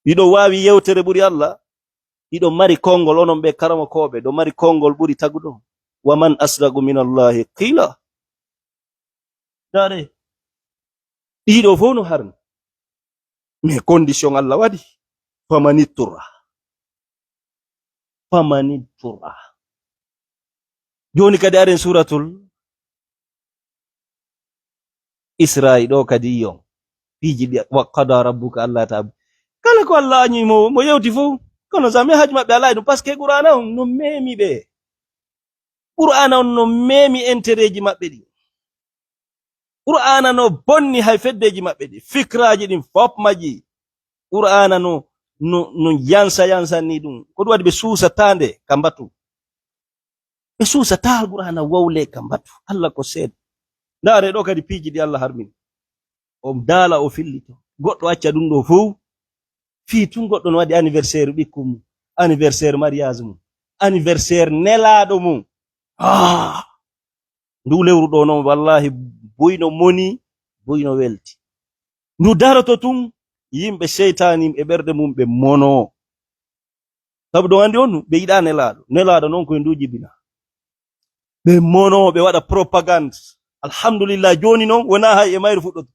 Hiɗo waawi yewtere ɓuri Allah. Hiɗo mari konngol, onon ɓe karamokooɓe, ɗo mari konngol ɓuri taguɗo. "Wa man asdaqu min Allahi qila." Ndaare, ɗiɗo fof no harmi. Mais condition Allah waɗi. "Faman itturra." "Faman itturra." Jooni kadi aren suuratul Isra'i ɗo kadi yiyon. Piiji ɗi, "Wa qada rabbuka alla ta'budu." Kala ko Allah añi mo, mo yewti fof. Kono jamais haaju maɓɓe alaa e ɗum. Parce que Qur'aana on no memi ɓe. Qur'aana on no memi intérêt ji maɓɓe ɗi. Qur'aana no bonni hay feddeji maɓɓe ɗi. Fikraaji ɗin fof majji. Qur'aana no, no, no yansa yansanni ɗum. Ko ɗum waɗi ɓe suusataa nde ka mbatu. Ɓe suusataa Qur'aana wawle ka mbatu. Allah ko seeɗa. Ndaare ɗo kadi piiji ɗi Allah harmini. O daala, o fillito. Goɗɗo acca ɗum ɗo fow. Fii tun goɗɗo no waɗi anniversaire ɓikkun mum. Anniversaire mariage mum. Anniversaire nelaaɗo mum. Ah! Ndu lewru ɗo non, wallahi, buy no moni, buy no welti. Ndu daroto tun, yimɓe seytaani e ɓerɗe mum ɓe monoo. Sabu ɗon anndi on, ɓe yiɗaa nelaaɗo. Nelaaɗo noon ko e ndu jibina. Ɓe monoo, ɓe waɗa propagande. Alhamdulillah, jooni noon, wonaa hay e mayru fuɗɗoto.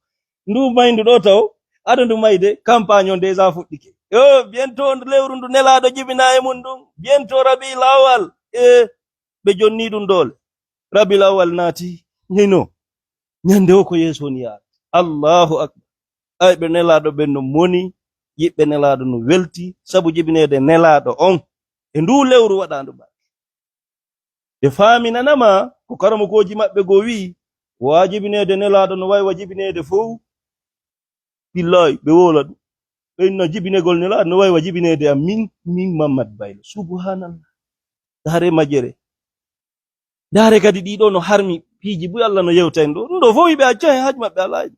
Ndu mayndu ɗo taw, ado ndu mayde, campagne on déjà fuɗɗike. Yo, bientôt ndu lewru ndu nelaaɗo jibina e mum ndun. Bientôt Rabiul Awwal. E, ɓe jonni ɗum doole. Rabiul Awwal naati, hino. Ñande o ko yeeso ni yaade. Allahu Akbar. Ay, ɓe nelaaɗo ɓen no moni, yiɓɓe nelaaɗo no welti, sabu jibineede nelaaɗo on. E ndu lewru waɗaandu ba. Ɓe faaminanama ko karamokooji maɓɓe goo wi'i, ko waajibineede nelaaɗo no wayi wa jibineede fow. Billahi, ɓe woola ɗum. Ɓe inna jibinegol nelaaɗo no wayi wa jibineede am min, min Mamad Baylo. Subhanallah. Ndaare majere. Ndaare kadi ɗiɗo no harmi piiji buy Allah no yewta en ɗo. Ɗum ɗo fow yiɓe acca he haaj maɓɓe alaaji.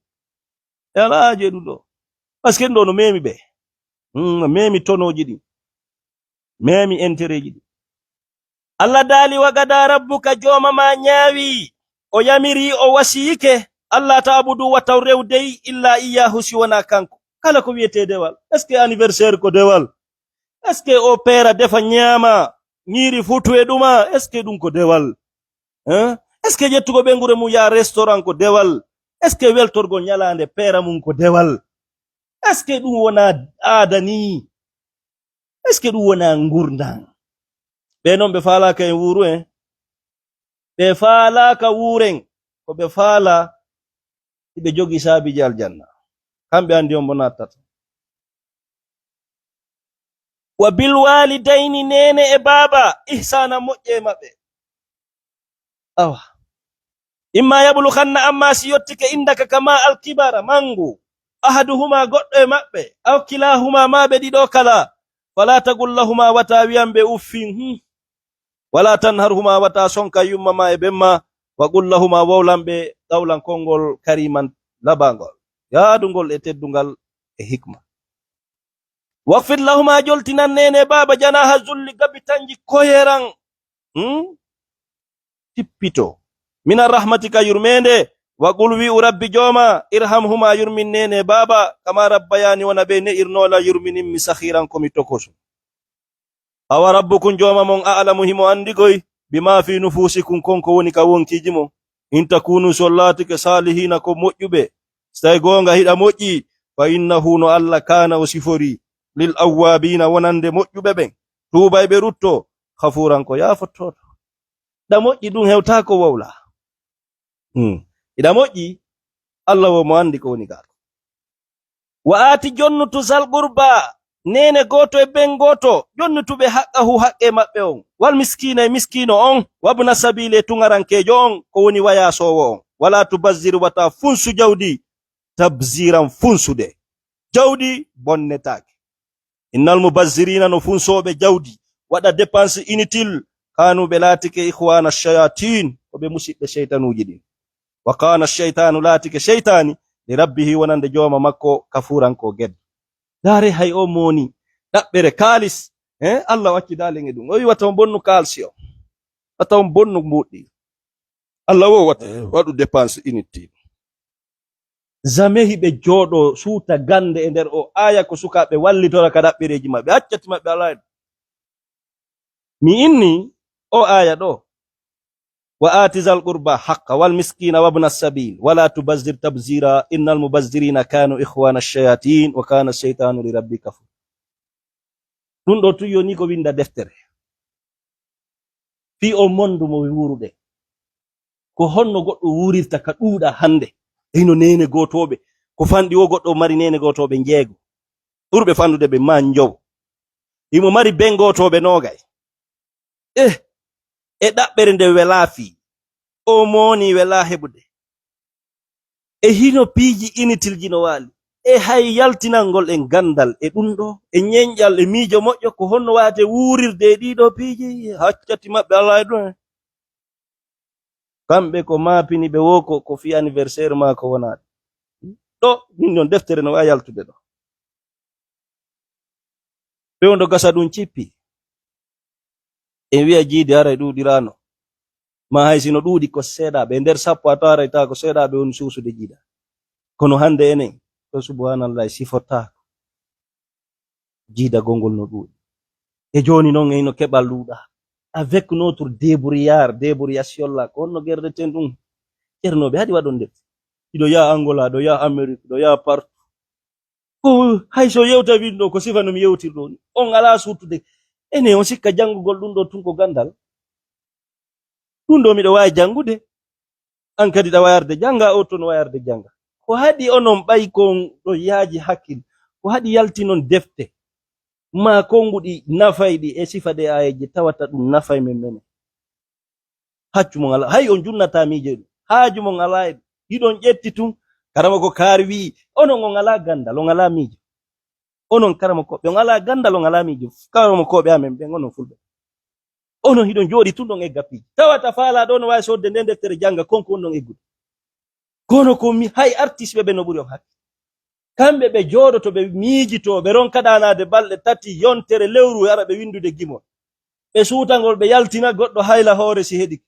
E alaaji e ɗum ɗo. Parce que ɗum ɗo no memi ɓe. Hmm, no memi tonooji ɗin. Memi intérêt ji ɗin. Allah daali, "Wa gada rabbuka", jooma ma ñaawi, o yamiri, o wasiyike, "Allah ta'budu", wata rewdey, "illa iyyahu", si wonaa kanko. Kala ko wiyetee dewal. Est-ce que anniversaire ko dewal? Est-ce que o peera defa ñaama, ñiiri futu e ɗuma? Est-ce que ɗum ko dewal? Hein? Est-ce que ƴettugo ɓeynguure mum yaa restaurant ko dewal? Est-ce que weltorgol ñalaande peera mum ko dewal? Est-ce que ɗum wonaa aada nii? Est-ce que ɗum wonaa ngurndan? Ɓe noon ɓe faalaaka en wuuru en. Ɓe faalaaka wuuren. Ko ɓe faala, hiɓe jogii saabiiji aljanna. Kamɓe anndi on mbo nattata. Wa bil waalidayni, neene e baaba, ihsaana, moƴƴe e maɓɓe. Awa. Imma yablughanna, amma si yottike, indaka, ka ma, al kibara, mangu, ahaduhuma, goɗɗo e maɓɓe, aw kilahuma, ma ɓe ɗiɗo kala, fala taqul lahuma, wata wiyan ɓe uffin, hmm. Wala tanharhuma, wata sonka yumma ma e bemma, wa qul lahuma, wowlan ɓe qawlan konngol kariman, labangol, yaadungol e teddungal e hikma. Wakhfid lahuma, joltinan neene baaba, janaha zulli, gabi tanji koyeran. Hmm? Tippito. Mina rahmatika, yurmeende. Wa qul, wi'u, rabbi, jooma, irhamhuma, yurmin neene baaba, kama rabbayani, wona ɓe ne'irnoola yurminin mi, saghiran, ko mi tokoso. Awa rabbukum, jooma mon, a'lamu, himo anndi koy, bima fi nufusikum, kon ko woni ka wonkiiji mon. In takunu, si on laatike, salihina, ko moƴƴuɓe, si tawi goonga hiɗa moƴƴi, fa innahu, no Allah, kana, o sifori, lil awwabina, wonande moƴƴuɓe ɓen, tuubayɓe rutto, ghafuran, ko yaafottooɗo. Hiɗa moƴƴi, ɗum hewtaa ko wowla. Hmm. Hiɗa moƴƴi, Allah wo mo anndi ko woni gaa. Wa aati, jonnutu, zal qurba, neene gooto e ben gooto, jonnutu ɓe, haqqahu, haqqe maɓɓe on, wal miskina, e miskiino on, wabna sabili, e tuŋarankeejo on, ko woni wayaasoowo on. Wala tubazzir, wata funsu jawdi, tabziran, funsude. Jawdi bonnetaake. Innal mubazzirina, no funsooɓe jawdi, waɗa dépense inutile, kanu, ɓe laatike, ikhwana shayatin, ko ɓe musiɓɓe seytanuuji ɗin. Wa kana shaytanu, laatike seytaani, li rabbihi, wonande jooma makko, kafuran, ko geddo. Ndaare hay o moni ɗaɓɓere kaalis, eh, Allah o accidaali en e ɗum. O wi wata on bonnu kaalisi o. Wata on bonnu mbuɗɗi. Allah wo wata, eh, waɗu dépense inutile. Jamais hiɓe jooɗo suuta gande e nder o aya ko sukaaɓe wallitora ka ɗaɓɓereeji maɓɓe. Accati maɓɓe alaa e ɗum. Mi inni o aya ɗo. Wa aati zal qurba haqqa wal miskina wabna sabil wala tubazzir tabzira innal mubazzirina kanu ikhwana shayatin wa kana shaytanu li rabbi kafur. Ɗum ɗo tun yoni ko winda deftere. Fii o mondu mo wuuruɗe. Ko honno goɗɗo wuurirta ka ɗuuɗa hannde? E hino neene gootooɓe. Ko fanɗi o goɗɗo mari neene gootooɓe njeego. Ɓurɓe fanɗude ɓe maa njowo. Himo mari ben gootooɓe noogay. Eh, e ɗaɓɓere nde welaa fii. O mooni welaa heɓude. E hino piiji initilji no waali. E hay yaltinangol en ganndal e ɗum ɗo, e ñenƴal, e miijo moƴƴo, ko honno waawete wuurirde e ɗii ɗoo piiji? Haccati maɓɓe Alla e ɗum en. Kamɓe ko maapini ɓe woo ko, ko fii anniversaire maa ko wonaa ɗum. Ɗo, min ɗon deftere no waawi yaltude ɗo. Fewndo gasa ɗum cippi. En wi'a jiidi haray ɗuuɗiraano. Ma hay si no ɗuuɗi ko seeɗaaɓe. E nder sappo a tawaray tawa ko seeɗaaɓe woni suusude jiida. Kono hannde enen, ɗo subhanallahi sifotaako. Jiidagol ngol no ɗuuɗi. E jooni noon, eno keɓal ɗuuɗa. Avec notre débrouillard, débrouillation là, ko honno gerreten ɗum? Ceernooɓe, haɗi waɗon defte. Hiɗo yaha Angola, ɗo yaha Amérique, ɗo yaha partout. Ko hay so yewta winndo, ko sifa no mi yewtirɗo ni. On alaa suutude. Ene on sikka janngugol ɗum ɗo tun ko ganndal? Ɗum ɗo miɗo waawi janngude. An kadi ɗa wawi arde jannga, o toon wawi arde jannga. Ko haɗi onon ɓay kon ɗo yaaji hakkil? Ko haɗi yaltinon defte ma konnguɗi nafayɗi e sifa ɗe aayeeje tawata ɗum nafay men menen? Haccu mon alaa, hay on junnata miije ɗum. Haaju mon alaa e ɗum. Hiɗon ƴetti tun, karama ko kaari wi'i. Onon on alaa ganndal, on alaa miijo. Onon karamokooɓe, on alaa ganndal, on alaa miijo. Karamokooɓe amen ɓen, onon fulɓe. Onon hiɗon jooɗi tun ɗon egga piiji. Tawata faalaaɗo on waawi soodde nden deftere jannga, kon ko woni ɗon eggude. Kono ko mi, hay artiste ɓe ɓe no ɓuri on hakke. Kamɓe ɓe jooɗoto, ɓe miijito, ɓe ronka ɗaanaade balɗe tati, yontere, lewru, ara ɓe winndude gimol. Ɓe suutangol, ɓe yaltina goɗɗo hayla hoore si heɗike.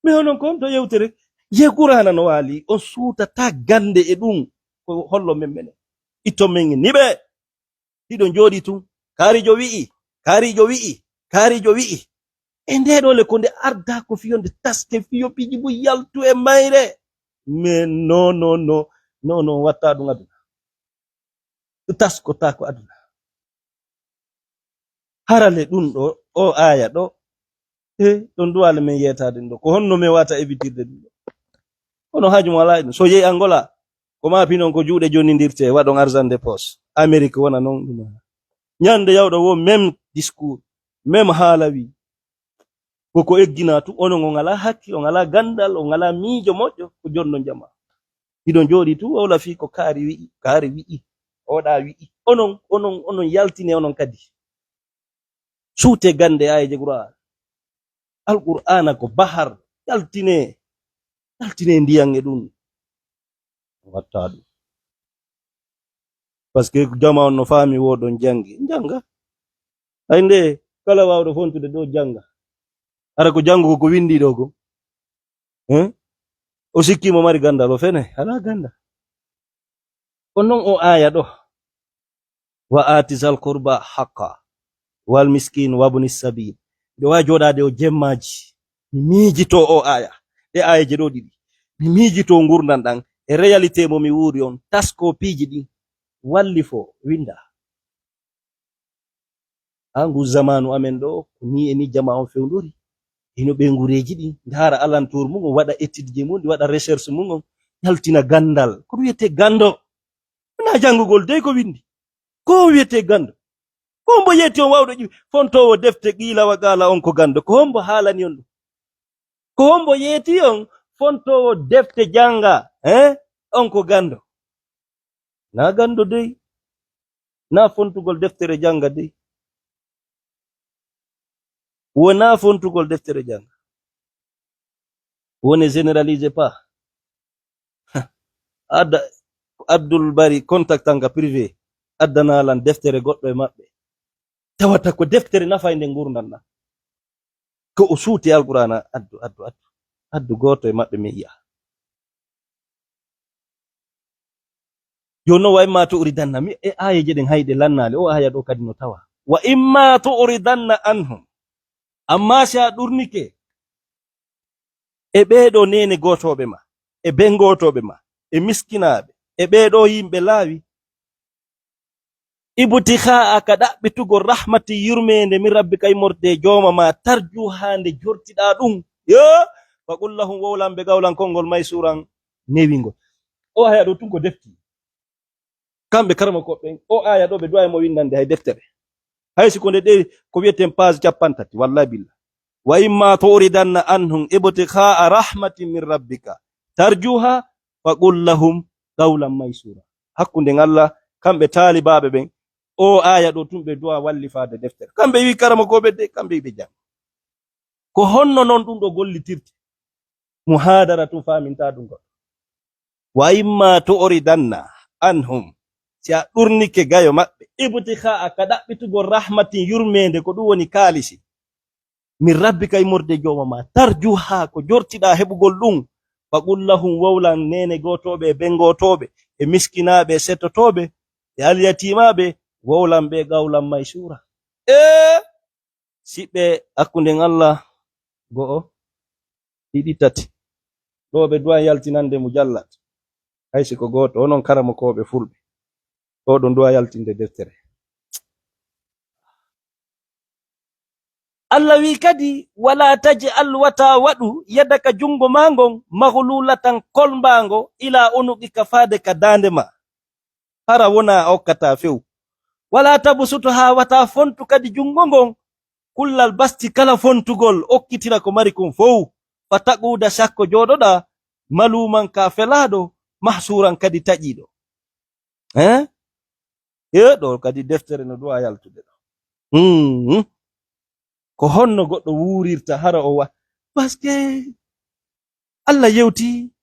Mais onon kon to yewtere, ye Qur'aana no waali, on suutata gannde e ɗum, ko hollo men menen. Itton men ni ɓe, hiɗo jooɗi tun, kaarijo wi'i, kaarijo wi'i, kaarijo wi'i. E nde ɗo le ko nde arda ko fiyo nde taske fiyo piiji bu yaltu e mayre. Mais non, non, non, non, non, watta ɗum aduna. Ɗum taskotaako aduna. Harale ɗum ɗo, o aya ɗo, e ɗon duwale men yeetaade ɗum ɗo. Ko honno men wata ebitirde ɗum ɗo? Kono haaju mo alaa e ɗum. So yehi Angola, ko ma pinon ko juuɗe jonindirte, waɗon argent de poche. Amérique wona non ɗum. Ñande yawɗo wo même discours, même haala wi. Ko ko eggina tu, onon on alaa hakki, on alaa ganndal, on alaa miijo moƴƴo, ko jonnon jama. Hiɗon jooɗi tu, wowla fii ko kaari wi'i, kaari wi'i, oɗa wi'i. Onon, onon, onon yaltine onon kadi. Suute gannde aayeeje Qur'aana. Alqur'aana ko bahar, yaltine, yaltine ndiyan e ɗum. Watta ɗum. Parce que jama on no faami woɗon janngi. Jannga. Hay nde kala waawɗo fontude ɗo jannga. Ara ko janngo ko ko winndi ɗo ko. Hein? O sikki mo mari ganndal, o fene, alaa ganndal. Ko non o aya ɗo. Wa ati zal qurba haqqa, wal miskin, wabni sabil. Miɗo waawi jooɗaade o jemmaaji. Mi miijito o aya. Ɗe ayaje ɗo ɗiɗi. Mi miijito ngurndan ɗan. E réalité mo mi wuuri on. Tasko piiji ɗin. Wallifo, winnda. Haa ngu zamaanu amen ɗo, ko nii e nii jama on fewndori. Hino ɓe ngureeji ɗin, ndaara alentour mum on, waɗa étude ji mum, ɗi waɗa recherche mum on, yaltina ganndal. Ko ɗum wiyetee ganndo. Wonaa janngugol dey ko winndi. Ko wiyetee ganndo. Ko hombo yeeti on waawɗo ƴiwi-, fontoowo defte qiila wa qaala on ko ganndo? Ko hombo haalani on ɗum? Ko hombo yeeti on fontoowo defte jannga, eh? On ko ganndo. Na ganndo dey. Na fontugol deftere jannga dey. Wona fontugol deftere jannga. Woni généralisez pas. Adda Abdul Bari contact an ka privé. Addana lan deftere goɗɗo e maɓɓe. Tawata ko deftere nafaynde ngurndan ɗan. Ko o suuti Alqur'aana, addu, addu, addu. Addu gooto e maɓɓe mi yi'a. Jooni noon, wa imma tu'ridanna, mi, e aayeeje ɗen hayɗe lannaali, o aaya ɗo kadi no tawa. Wa imma tu'ridanna anhum. Amma si a ɗurnike e ɓee ɗoo neene gootooɓe ma, e bengotooɓe ma, e miskinaaɓe, e ɓee ɗoo yimɓe laawi, ibtighaa'a ka ɗaɓɓitugol rahmati yurmeende min rabbika immorde jooma ma, tarjuhaa nde jortiɗaa ɗum. Yo, fa qul lahum wowlan ɓe qawlan konngol maysuuran newingol. O aaya ɗo tun ko defti. Kamɓe karamokooɓe ɓen, o aaya ɗo ɓe duwaay mo windande hay deftere. Hay si ko nde ɗe ko wiyeten page cappanɗe tati, wallahi billah. Wa imma tu'ridanna anhum ibtighaa'a rahmatin min rabbika tarjuhaa fa qul lahum qawlan maysuura. Hakkunden Allah, kamɓe taalibaaɓe ɓen, o aaya ɗo tun ɓe duwa wallifaade deftere. Kamɓe wi karamokooɓe de, kamɓe wi ɓe jannga. Ko honno non ɗum ɗo gollitirte? Muhaadara tun faaminta ɗum goɗɗo. Wa imma tu'ridanna anhum, si a ɗurnike gayo maɓɓe, ibtighaa'a ka ɗaɓɓitugol rahmatin yurmeende, ko ɗum woni kaalisi. Min rabbika immorde jooma ma, tarjuhaa ko jortiɗaa heɓugol ɗum, fa qul lahum wowlan neene gootooɓe e bengotooɓe e miskinaaɓe e setotooɓe e alyatiimaaɓe wowlan ɓe qawlan maysura. Ee, siɓɓe hakkunden Allah go'o, ɗiɗi, tati. Ɗo ɓe duwa yaltinande mujallat. Hay si ko gooto, onon karamokooɓe fulɓe. Ɗo ɗon duwa yaltinde deftere. Allah wi'i kadi, "Wala taj'al, wata waɗu, yadaka, junngo maa ngon, maghlulatan, kolmbaango, ila unuqika, faade ka daande maa. Hara wona a okkataa few. Wala tabsuthaa, wata fontu kadi junngo ngon, kullal basti, kala fontugol, okkitira ko mari kon fow. Fataq'uda, sakko jooɗoɗaa, maluuman, ka felaaɗo, mahsuuran, kadi taƴiiɗo." Hein? E ɗo kadi deftere no du'a yaltude ɗo. Hmm. Ko honno goɗɗo wuurirta hara o wa-, parce que Allah yewti,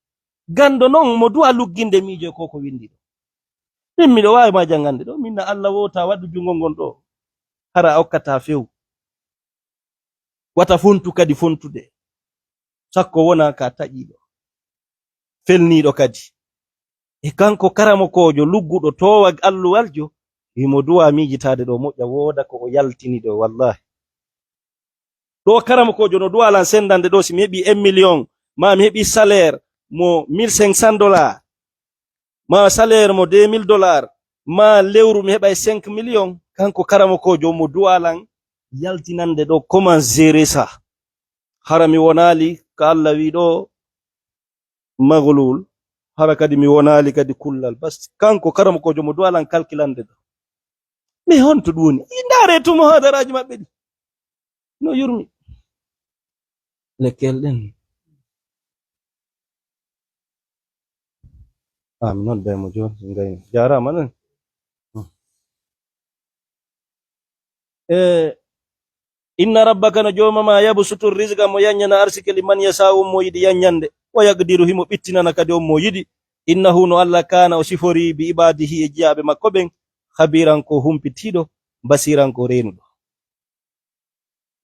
ganndo non mo du'a lugginde miijo ko ko winndi ɗo. Min miɗo waawi ma janngande ɗo, min na Allah wota waɗu junngo ngon ɗo, hara a okkataa few. Wata fontu kadi fontude. Sakko wona ka taƴiiɗo, felniiɗo kadi. E kanko karamokoojo lugguɗo toowa alluwaljo, himo duwa miijitaade ɗo moƴƴa wooda ko o yaltini ɗo, wallahi. Ɗo karamokoojo no duwa lan sendande ɗo si mi heɓi un million, ma mi heɓi salaire mo mille cinq cents dollars, ma salaire mo deux mille dollars, ma lewru mi heɓay cinq millions, kanko karamokoojo mo du'a lan yaltinande ɗo comment gérer ça. Hara mi wonaali ka Allah wi ɗo maghlul, hara kadi mi wonaali kadi kullal basti. Kanko karamokoojo mo du'a lan kalkilande ɗo. Mais honto ɗum woni? I ndaare to muhadaraaji maɓɓe ɗi. No yurmi. Lekkel ɗen. Ah, mi nodda mo jooni, si ngayno. Jaaraama non. Hmm. E, "Inna rabbaka, no jooma ma, yabsutu rizqa, mo yanñana arsike, liman yasa'u, on mo yiɗi yanñande, wa yaqdiru, himo ɓittinana kadi on mo yiɗi. Innahu, no Allah, kana, o siforii, bi ibadihi, e jiyaaɓe makko ɓen, khabiran, ko humpitiiɗo, basiran, ko reenuɗo."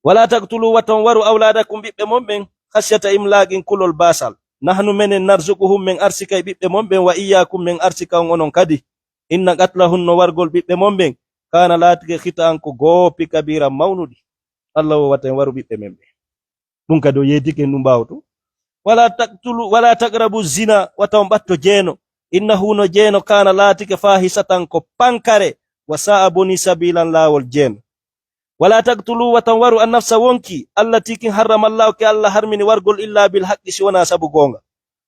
"Wala taqtulu, wata on waru, awladakum, ɓiɓɓe mon ɓen, khashyata imlaqin, kulol baasal. Nahnu, menen, narzuquhum, men arsika e ɓiɓɓe mon ɓen, wa iyyakum, men arsika on onon kadi. Inna qatlahum, no wargol ɓiɓɓe mon ɓen, kana, laatike, khita'an, ko goopi, kabira, mawnuɗi." Allah o wata en waru ɓiɓɓe men ɓen. Ɗum kadi o yeetike en ɗum ɓaawo to. "Wala taqtulu, wala taqrabu zina, wata on ɓatto jeeno. Innahu, no jeeno, kana, laatike, fahishatan, ko pankare, wa sa'a, boni, sabilan, laawol jeeno. Wala taqtulu, wata on waru, annafsa, wonki, allati, kin, harrama Allahu, ki Allah harmini wargol, illa bil haqqi, si wona sabu goonga.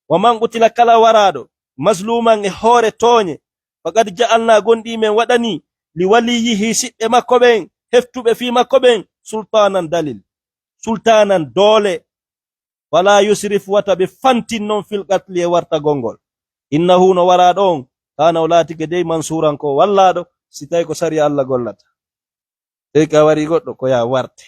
Wa man qutila, kala waraaɗo, mazluman, e hoore tooñe, faqad ja'alna, gonɗi men waɗani, li waliyyihi, siɓɓe makko ɓen, heftuɓe fii makko ɓen, sultaanan, dalil, sultaanan, doole. Fala yusrif, wata ɓe fantin non, fil qatli, e wartagol ngol. Innahu, no waraaɗo on, kana, o laatike dey, mansuuran, ko wallaaɗo, si tawi ko sariya Allah gollata. Tawi ka wari goɗɗo, ko ya warte.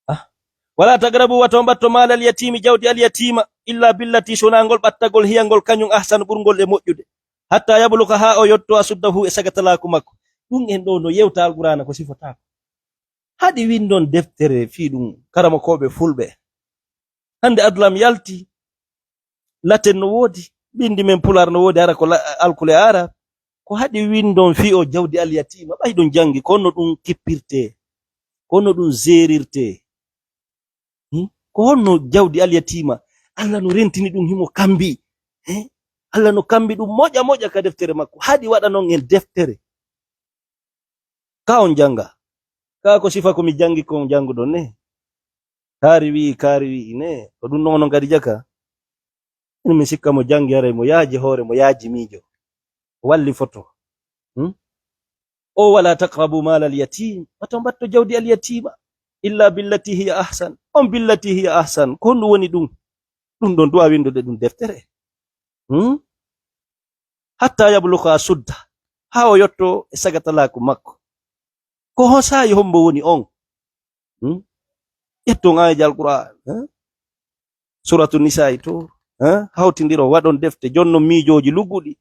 Ah. Wala taqrabu, wata on ɓatto, maalal yatiimi, jawdi al yatiima, illa billati, so wonaa ngol ɓattagol, hiya, ngol kañum, ahsanu, ɓurngol e moƴƴude. Hatta yabluga, haa o yotto, asuddahu, e sagatalaaku makko. Ɗum en ɗo no yewta Alqur'aana ko sifotaako. Haɗi winndon deftere fii ɗum, karamokooɓe fulɓe. Hannde adlam yalti, laten no woodi, binndi men pulaar no woodi, hara ko la-, alkule arab. Ko haɗi winndon fii o jawdi alyatiima, ɓay ɗon janngi, ko honno ɗum kippirtee, ko honno ɗum zeerirtee. Hmm? Ko honno jawdi alyatiima? Allah no rentini ɗum, himo kambi. Eh? Allah no kambi ɗum moƴa moƴa ka deftere makko. Haɗi waɗanon en deftere. Ka on jannga. Ka ko sifa ko mi janngi ko on jannguɗon ne. Kaari wi'i, kaari wi'i ne. Ko ɗum non onon kadi jaka. Min mi sikka mo janngi haray mo yaaji hoore, mo yaaji miijo. Walli foto. Hmm? O wala taqrabu maalal yatim. Wata on ɓatto jawdi al yatiima. Illa billati hiya ahsan. On billati hiya ahsan. Ko honɗum woni ɗum? Ɗum ɗon du'a winndude ɗum deftere. Hmm? Hatta yabluga asudda, haa o yotto e sagatalaaku makko. Ko ho saa'i hombo woni on? Hmm? Ƴetton aayeeje Alqur'aan, eh? Suratu Nisaa'i to, eh? Hawtindiro, waɗon defte, jonnon miijooji lugguɗi.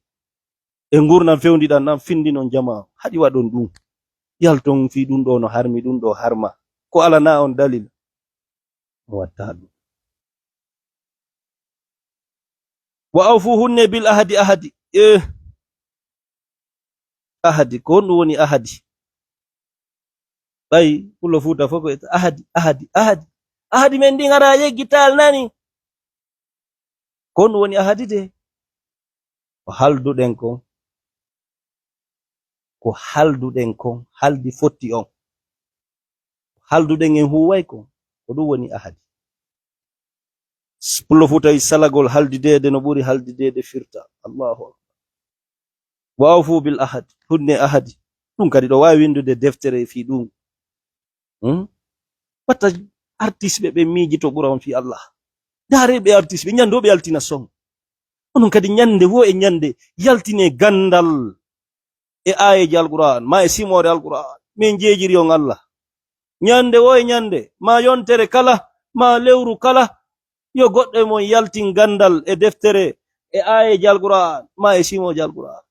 E ngurndan fewndiɗan ɗan, findinon jamaa. Haɗi waɗon ɗum. Yalton fii ɗum ɗo no harmi, ɗum ɗo harma. Ko alanaa on dalil. Mo watta ɗum. Wa awfu, hunne, bil ahdi, ahdi. Eh. Ahadi, ko honɗum woni ahadi? Ɓay pullo Fuuta fof ko ahadi, ahadi, ahadi. Ahadi men ndin hara yeggital nani. Ko honɗum woni ahadi de? Ko halduɗen kon. Ko halduɗen kon, haldi fotti on. Halduɗen en huuway kon. Ko ɗum woni ahadi. Pullo Fuuta wi salagol haldideede no ɓuri haldideede firta. Allahu akbar. Wa awfu bil ahad. Hunne ahadi. Ɗum kadi ɗo waawi winndude deftere fii ɗum. Hmm? Watta artiste ɓe ɓe miijito ɓura on fii Allah. Ndaare ɓe artiste ɓe ñande o ɓe yaltina son. Onon kadi ñande wo e ñande yaltine ganndal e aayeeji Alqur'aan, ma e simoore Alqur'aan. Min jeejiri on Allah. Ñande wo e ñande, ma yontere kala, ma lewru kala, yo goɗɗo e mon yaltin ganndal e deftere, e aayeeji Alqur'aan, ma e simooji Alqur'aan.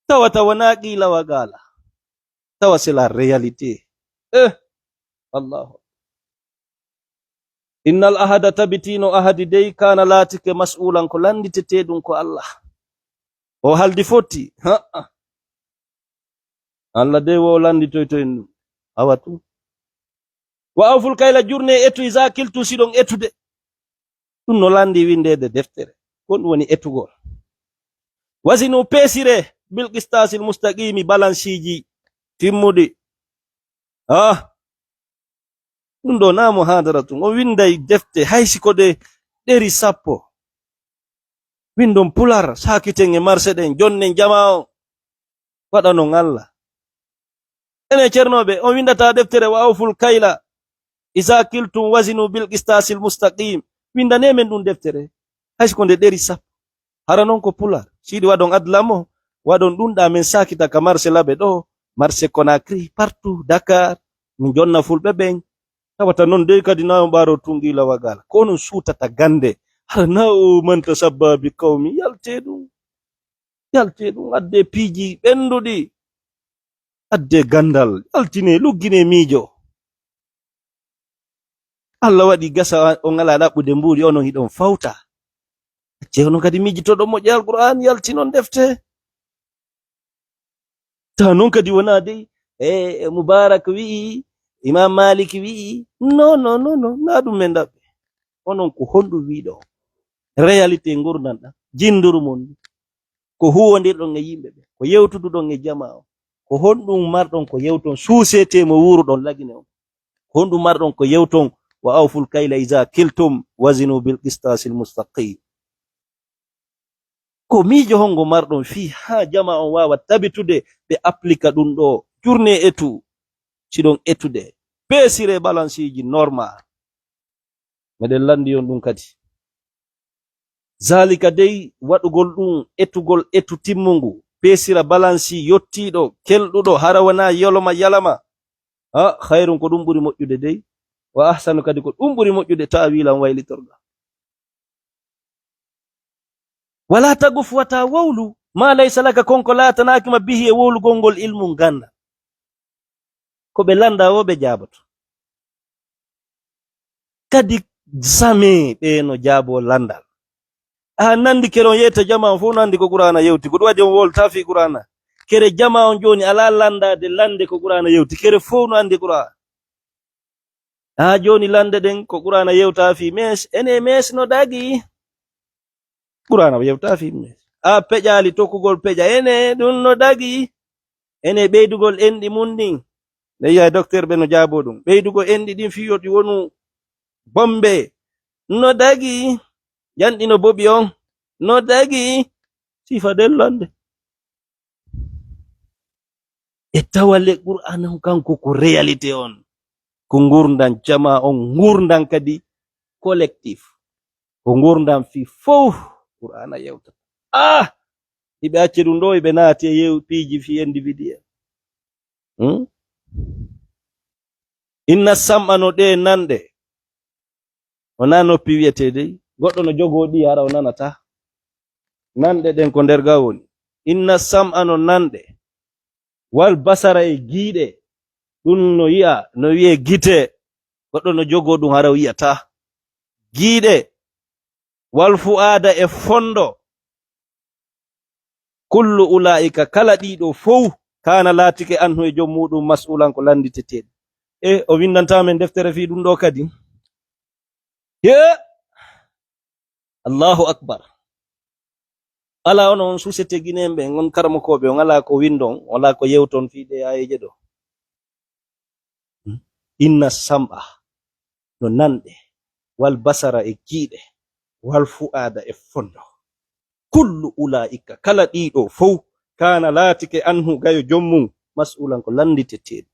Tawa tawa na qiila wa qaala. Tawa c'est la réalité. Eh, Allahu. Innal ahada tabitino ahadi dey kana laatike mas'ulan ko lannditete ɗum ko Allah. O haldi fotti. Ha. Allah dey wo lannditoyto en ɗum. Awa tu. Wa awful kayla jurne etu iza kiltu siɗon etude. Ɗum no lanndi winndeede deftere. Ko ɗum woni etugol. Wasinu peesire bil qistasil mustaqimi balansiiji timmuɗi. Ah. Ɗum ɗo na muhadara tun. On winnday defte hay si ko ɗe ɗeri sappo. Winndon pular, saakiten e marse ɗen, jonnen jamaa on. Waɗanon Allah. Enen cernooɓe, on winndata deftere wa awful kayla. Iza kiltum wazinu bil qistasil mustaqim. Winndane men ɗum deftere. Hay si ko nde ɗeri sappo. Hara non ko pular. Siɗi waɗon adla mo, waɗon ɗum ɗa men saakita ka marse laɓe ɗo, marse Conakry, partout, Dakar, min jonna fulɓe ɓen. Tawata non dey kadi na on ɓaaro tungiila wagal. Ko onon suutata gannde. Hara na o manta sabbabi kawmi. Yalte ɗum. Yalte ɗum. Adde piiji ɓennduɗi. Adde ganndal. Yaltine, luggine miijo. Allah waɗi gasa on alaa ɗaɓɓude mbuuɗi, onon hiɗon fawta. Acce onon kadi miijitoɗon moƴƴe Alqur'aan, yaltinon defte. Tawa non kadi wonaa dey, e, e Mubarak wi'i, Imam Malik wi'i. Non, non, non, non, na ɗum men ɗaɓɓe. Onon ko honɗum wi'ɗo? Réalité ngurndan ɗan, jinduru mon. Ko huwondirɗon e yimɓe ɓe, ko yewtuduɗon e jamaa on. Ko honɗum marɗon ko yewton, suusete mo wuuruɗon lagine on. Ko honɗum marɗon ko yewton, wa awful kayla iza kiltum, wazinu bil qistasil mustaqim. Ko miijo hongo marɗon fii haa jamaa on waawa tabitude ɓe applika ɗum ɗo, jurne etu, siɗon etude, peesire balansiiji normal. Meɗen lanndi on ɗum kadi. Zalika dey waɗugol ɗum etugol etu timmungu, peesira balansi yottiiɗo, kelɗuɗo, hara wonaa yoloma yalama. Ha, khayrun ko ɗum ɓuri moƴƴude dey. Wa ahsanu kadi ko ɗum ɓuri moƴƴude ta'wilan waylitorgal. Wala taguf wata wowlu, ma laysa laka konko laatanaaki ma bihi e wowlugol ngol ilmun ganndal. Ko ɓe lannda wo ɓe jaaboto. Kadi jamais ɓe no jaabo lanndal. A nanndi kere on yeyta jamaa on fof no anndi ko Qur'aana yewti. Ko ɗum waɗi on wolta fii Qur'aana. Kere jamaa on jooni alaa lanndaade lannde ko Qur'aana yewti. Kere fof no anndi Qur'aana. A jooni lannde ɗen ko Qur'aana yewta fii mees. Ene mees no dagi. Qur'aana yewta fii mees. A peƴaali tokkugol peƴa. Ene ɗum no dagi. Ene ɓeydugol enɗi mun ɗin. Nde yiya docteur ɓe no jaabo ɗum. Ɓeydugol enɗi ɗin fii yo ɗi wonu bombe. No dagi. Janɗi no boɓi on. No dagi. Sifa dellande. E tawa le Qur'aana on kanko ko réalité on. Ko ngurndan jamaa on, ngurndan kadi collectif. Ko ngurndan fii fof Qur'aana yewta. Ah! Iɓe acce ɗum ɗo, iɓe naati e yew-, piiji fii individuel. Hmm? Inna sam'a no ɗe nanɗe. O na noppi wi'etee dey. Goɗɗo no jogoo ɗi hara o nanata. Nanɗe ɗen ko nder ga woni. Inna sam'a no nanɗe. Wal basara e giiɗe. Ɗum no yi'a, no wi'ee gite. Goɗɗo no jogoo ɗum hara o yi'ataa. Giiɗe. Wal fu'aada e fondo. Kullu ulaa'ika, kala ɗiɗo fow, Kaana laatike anhu e joom muuɗum mas'uulan ko lannditeteeɗo. E o winndantaa men deftere fii ɗum ɗoo kadi? He! Allahu akbar. Alaa onon on susete Ginen ɓe, on karamokooɓe, on alaa ko winndon, on alaa ko yewton fii ɗee aayeeje ɗoo. Hmm? Inna sam'a, no nanɗe, wal basara e giiɗe, wal fu'aada e fondo. Kullu ulaa'ika, kala ɗii ɗoo fow, kaana laatike anhu gayo joom mum, mas'uulan ko lannditeteeɗo.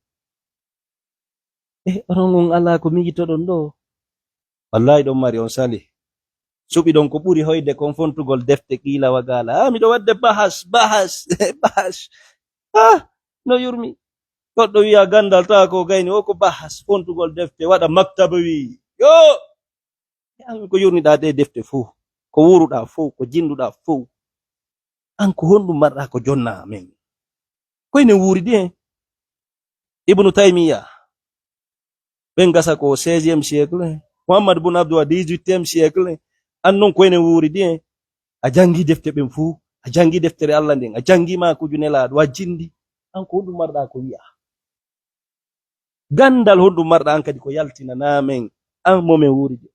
E onon on alaa ko miijitoɗon ɗoo? Wallaahi ɗon mari on sali. Suɓiɗon ko ɓuri hoyde kon fontugol defte qiila wa qaala. Ah, miɗo waɗde bahas, bahas, bahas. Ah, no yurmi. Goɗɗo wiya ganndal tawa ko gayni o ko bahas, fontugol defte, waɗa maktabawi. Yo! E an ko yurniɗaa ɗee defte fow, ko wuuruɗaa fow, ko jinnduɗaa fow. An ko honɗum marɗaa ko jonnaa men? Ko enen wuuridi en. Ibnu Taymiya, ɓen gasa ko seizième siècle, Muhammad bun Abdul Wahab dix-huitième siècle, an non ko enen wuuridi en. A janngi defte ɓen fow, a janngi deftere Allah nden, a janngi maakuuji Nelaaɗo, a jinndi. An ko honɗum marɗaa ko wi'aa? Ganndal honɗum marɗaa an kadi ko yaltinanaa men, an mo men wuuridi?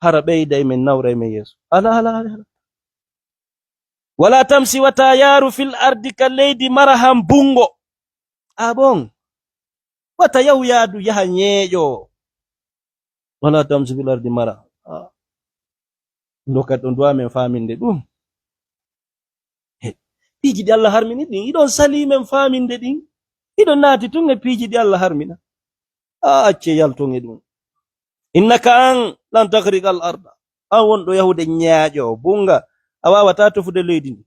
Hara ɓeyday men, nawray men yeeso? Alaa, alaa, alaa, alaa. Wala tamsi, wata yaaru, fil ardi, ka leydi, marahan, bunngo. Ah bon? Wata yahu yaadu, yaha ñeeƴo. Wala tamsi fil ardi marahan. Ah. Ɗum ɗoo kadi ɗon duwaa men faaminde ɗum. He, piiji ɗi Allah harmini ɗin, iɗon salii men faaminde ɗin. Iɗon naati tun e piiji ɗi Allah harmina. A acce yalton e ɗum. Innaka an lan takhriqa al arda. An wonɗo yahude ñaaƴo, bunnga, a waawataa tofude leydi ndi.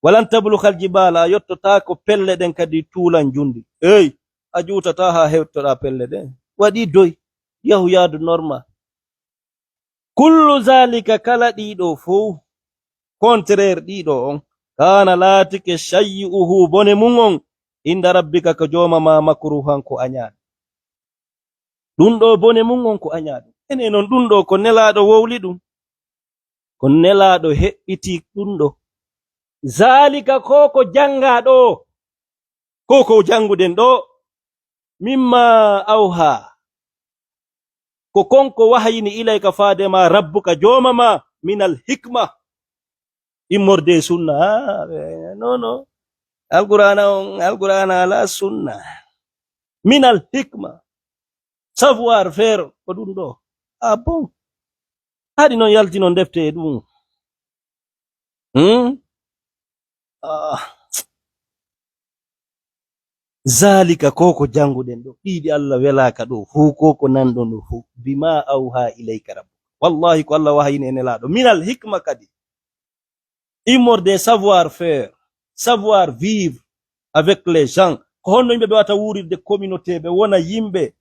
Walan tablughal jibaala, a yottotaako pelle ɗen kadi tuulan njundi. Ey, a juutataa haa hewtoɗaa pelle ɗen. Waɗi doy, yahu yaadu normal. Kullu zaalika, kala ɗii ɗoo fow, contraire ɗii ɗoo on, kaana laatike sayyi'uhu, bone mun on, inda rabbika, ko jooma maa, makruhan, ko añaaɗo. Ɗum ɗoo bone mun on ko añaaɗo. Enen non ɗum ɗoo ko Nelaaɗo wowli ɗum. Ko Nelaaɗo heɓɓiti ɗum ɗoo. Zaalika, ko ko janngaa ɗoo. Ko ko jannguɗen ɗoo, mimma awha, ko kon ko wahayini ilayka faade ma rabbuka jooma ma, minal hikma, immorde e sunna. Ah, eh, non, non. Alqur'aana on, Alqur'aana alaa sunna. Minal hikma. Savoir faire ko ɗum ɗoo. Ah bon? Haɗi non yaltinon defte e ɗum. Hmm? Ah. Zaalika, ko ko jannguɗen ɗoo, ɗii ɗi Allah welaaka ɗoo fow, ko ko nanɗon ɗoo fow, bima awha ilayka rabbuka. Wallahi, ko Allah wahayini e Nelaaɗo. Minal hikma kadi. Immorde e savoir faire, savoir vivre avec les gens. Ko honno yimɓe ɓe wata wuurirde communauté, ɓe wona yimɓe.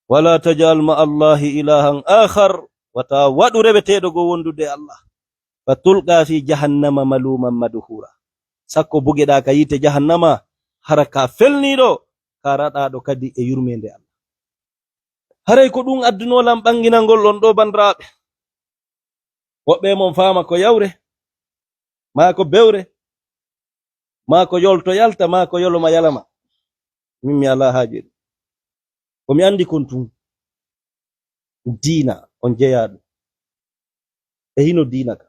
Wala taj'al ma'a Allahi ilahan akhar, wata waɗu reweteeɗo goo wondude e Allah. Fa tulqa fi jahannama maluman madhura. Sakko bugeɗaa ka yiite jahannama, hara ka felniiɗo, ka raɗaaɗo kadi e yurmeende Allah. Haray ko ɗum addunoo lan ɓanginangol on ɗoo, bandiraaɓe. Woɓɓe e mon faama ko yawre, maa ko bewre, maa ko yolto yalta, maa ko yoloma yalama. Min mi alaa haaju e ɗum. Ko mi anndi kon tun, diina on jeyaa ɗum. E hino diina ka.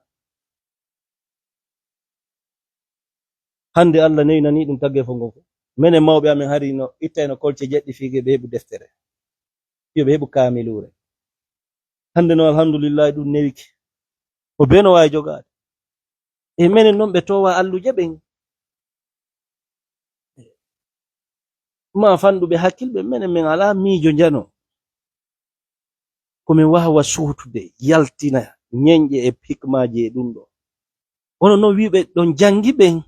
Hannde Allah newnanii ɗum taggeefo ngon fof. Menen mawɓe amen hari no ittayno kolce jeɗɗi fii ɓe heɓu deftere. Yo ɓe heɓu kaamiluure. Hannde no, alhamdulillahi, ɗum newike. O bee no waawi jogaade. E menen non ɓe toowa alluje ɓen. Ma fanɗuɓe hakkilɓe, menen men alaa miijo njano. Ko min waawa suutude, yaltina ñenƴe e hikmaaji e ɗum ɗoo. Kono non wi'uɓe ɗon janngi ɓen,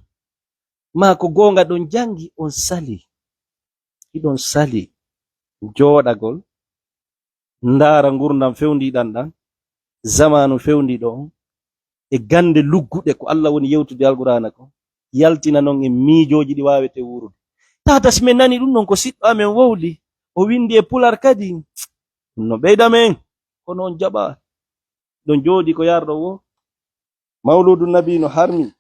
maa ko goonga ɗon janngi, on sali. Hiɗon sali jooɗagol, ndaara ngurndan fewndiiɗan ɗan, zamaanu fewndiiɗo on, e gannde lugguɗe ko Allah woni yewtude Alqur'aana kon, yaltina non e miijooji ɗi waawete wuurude. Tawata si min nani ɗum ɗon ko siɗɗo amen wowli, o winndi e Pular kadi, ɗum no ɓeyda men, kono on jaɓa. Ɗon jooɗi ko yarɗo wo. Mawluudu Nabi no harmi.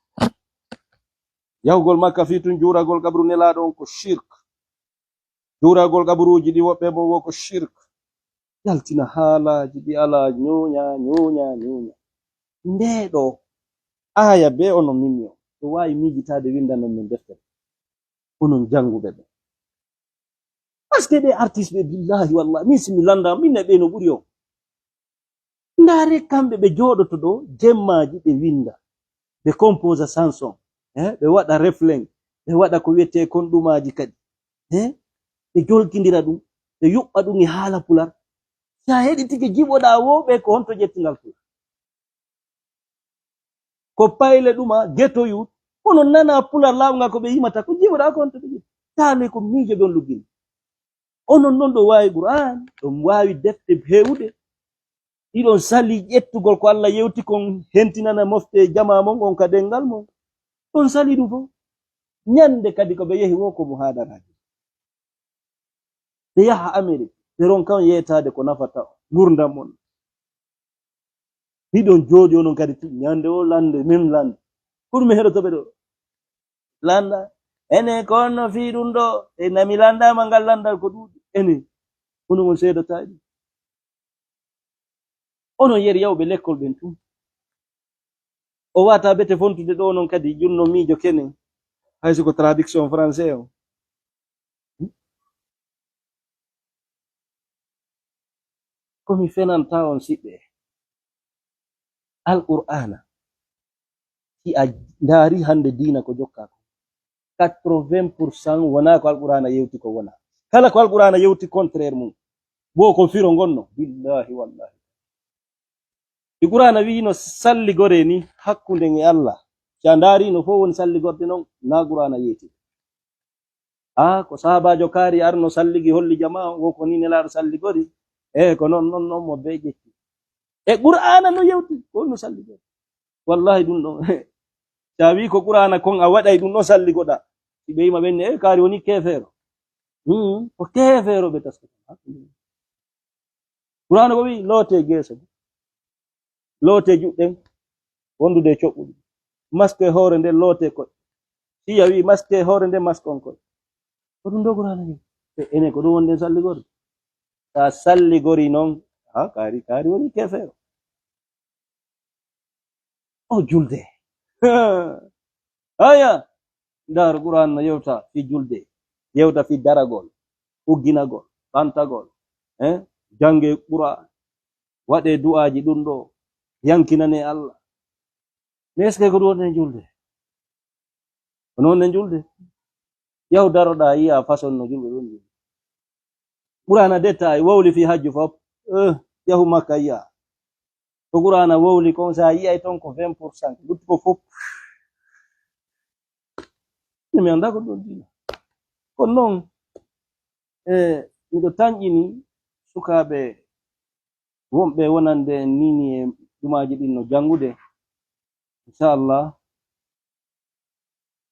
Yahugol Makka fii tun juuragol qabru Nelaaɗo on ko shirk. Juuragol qabruuji ɗi woɓɓe mo wo ko shirk. Yaltina haalaaji ɗi alaa, ñooña, ñooña, ñooña. Ndee ɗoo aaya bee onon mimmi on, ɗo waawi miijitaade winndanon min deftere. Onon jannguɓe ɓe. Parce que ɗe artiste ɓe, billahi, wallahi, min si mi lannda, min ne ɓe no ɓuri on. Ndaare kamɓe ɓe jooɗoto ɗo, jemmaaji ɓe winnda, ɓe composa chanson, eh, ɓe waɗa refrain, ɓe waɗa ko wiyetee kon ɗumaaji kadi. Eh, ɓe joltindira ɗum, ɓe yuɓɓa ɗum e haala pular. Si a heɗitike jiɓoɗaa wo ɓe ko honto ƴettingal pular. Ko payle ɗuma, ghetto youth. Kono nana pular laaɓnga ko ɓe yimata, ko jiwoɗa ko on to ɓe jiwi. Taale ko miijo ɓe on luggini. Onon non ɗo waawi Qur'an, ɗon waawi defte heewuɗe. Iɗon sali ƴettugol ko Allah yewti kon, hentinana mofte jama mon on ka dengal mon. Ɗon sali ɗum fof. Ñande kadi ko ɓe yehi wo ko muhadaraaji. Ɓe yaha Amerik, ɓe ronka on yeetaade ko nafata on, ngurdam mon. Hiɗon jooɗi onon kadi tu-, ñande o lande, min lande. Ko ɗum e heɗoto ɓe ɗo? Landa. Ene ko on no fii ɗum ɗo, e nami landaama ngal landal ko ɗuuɗi. Ene, kono on seedotaa ɗum. Onon yeri yawɓe lekkol ɓen tun. O wata bete fontude ɗo non kadi junno miijo kenen. Hay si ko traduction français o. Ko mi fenanta on siɓɓe. Alqur'aana. Si a ndaari hannde diina ko jokkaa ko. Quatre-vingts pour cent wonaa ko Alqur'aana yewti ko wonaa. Kala ko Alqur'aana yewti contraire mum. Wo ko firo ngonno. Billahi wallahi. Ɗi Qur'aana wi'ino salligoree ni hakkunde e Allah. Si a ndaari no fof woni salligorde non, na Qur'aana yeeti. Ah, ko sahaabaajo kaari arno salligi holli jamaa, wo ko ni Nelaaɗo salligori. Eh, ko non, non, non mo bee ƴetti. E Qur'aana no yewti, ko no salligori. Wallahi ɗum ɗon. Si a wi'i ko Qur'aana kon a waɗay ɗum ɗon salligoɗaa. Si ɓe yima ɓen ne, eh, kaari woni keefeero. Hmm, ko keefeero ɓe taskata. Qur'aana ko wi'i, lootee geese, lootee juuɗe ɗen, wondude e coɓɓuɗi. Maskee hoore nden, lootee koy. Si a wi'i, maskee hoore nden, maskon koy. Ko ɗum ɗo Qur'aana wi'i. E, enen ko ɗum wonde salligorde. Sa salligori non, ha, kaari, kaari woni keefeero. O julde. Aya, ndaar Qur'an no yewta fi julde, yewta fi daragol, ugginagol, ɓantagol, eh? Jange Qur'an, waɗe du'aaji ɗum ɗo, yankinane Allah. Mais est-ce que ko ɗum woni e julde? Ko noon ne julde. Yahu daroɗaa, yi'aa façon no julɓe ɗum julde. Qur'aana détail, wowli fii hajju fof. Eh, yahu Makka, yi'aa. Ko Qur'aana wowli kon, so a yi'ay ton ko vingt pour cent, luttu ko fof. Mi anndaa ko ɗum diina. Kono noon, eh, miɗo tanƴini sukaaɓe wonɓe wonande en nii nii e jumaaji ɗin no janngude. Inchallah,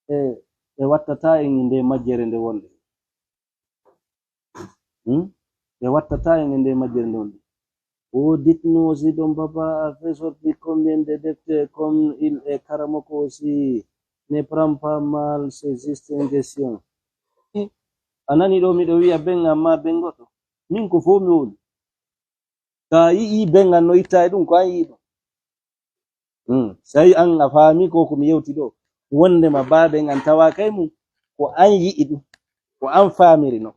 e, ɓe wattataa en e nde majjere nde wonɗen. Hmm? Ɓe wattataa en e nde majjere nde wonɗen. Oh, dites-nous aussi, ton papa a fait sortir combien de députés comme il est Karamoko aussi. Ne prend pas mal, c'est juste une question. Eh, a nani ɗo miɗo wi'a ben amma ben goɗɗo. Min ko fof mi woni. Sa yi'i ben an no itta e ɗum, ko an yi'i ɗum. Hmm. Sai an a faami ko ko mi yewti ɗo. Wondema baaben an tawaaka e mum, ko an yi'i ɗum. Ko an faamiri non.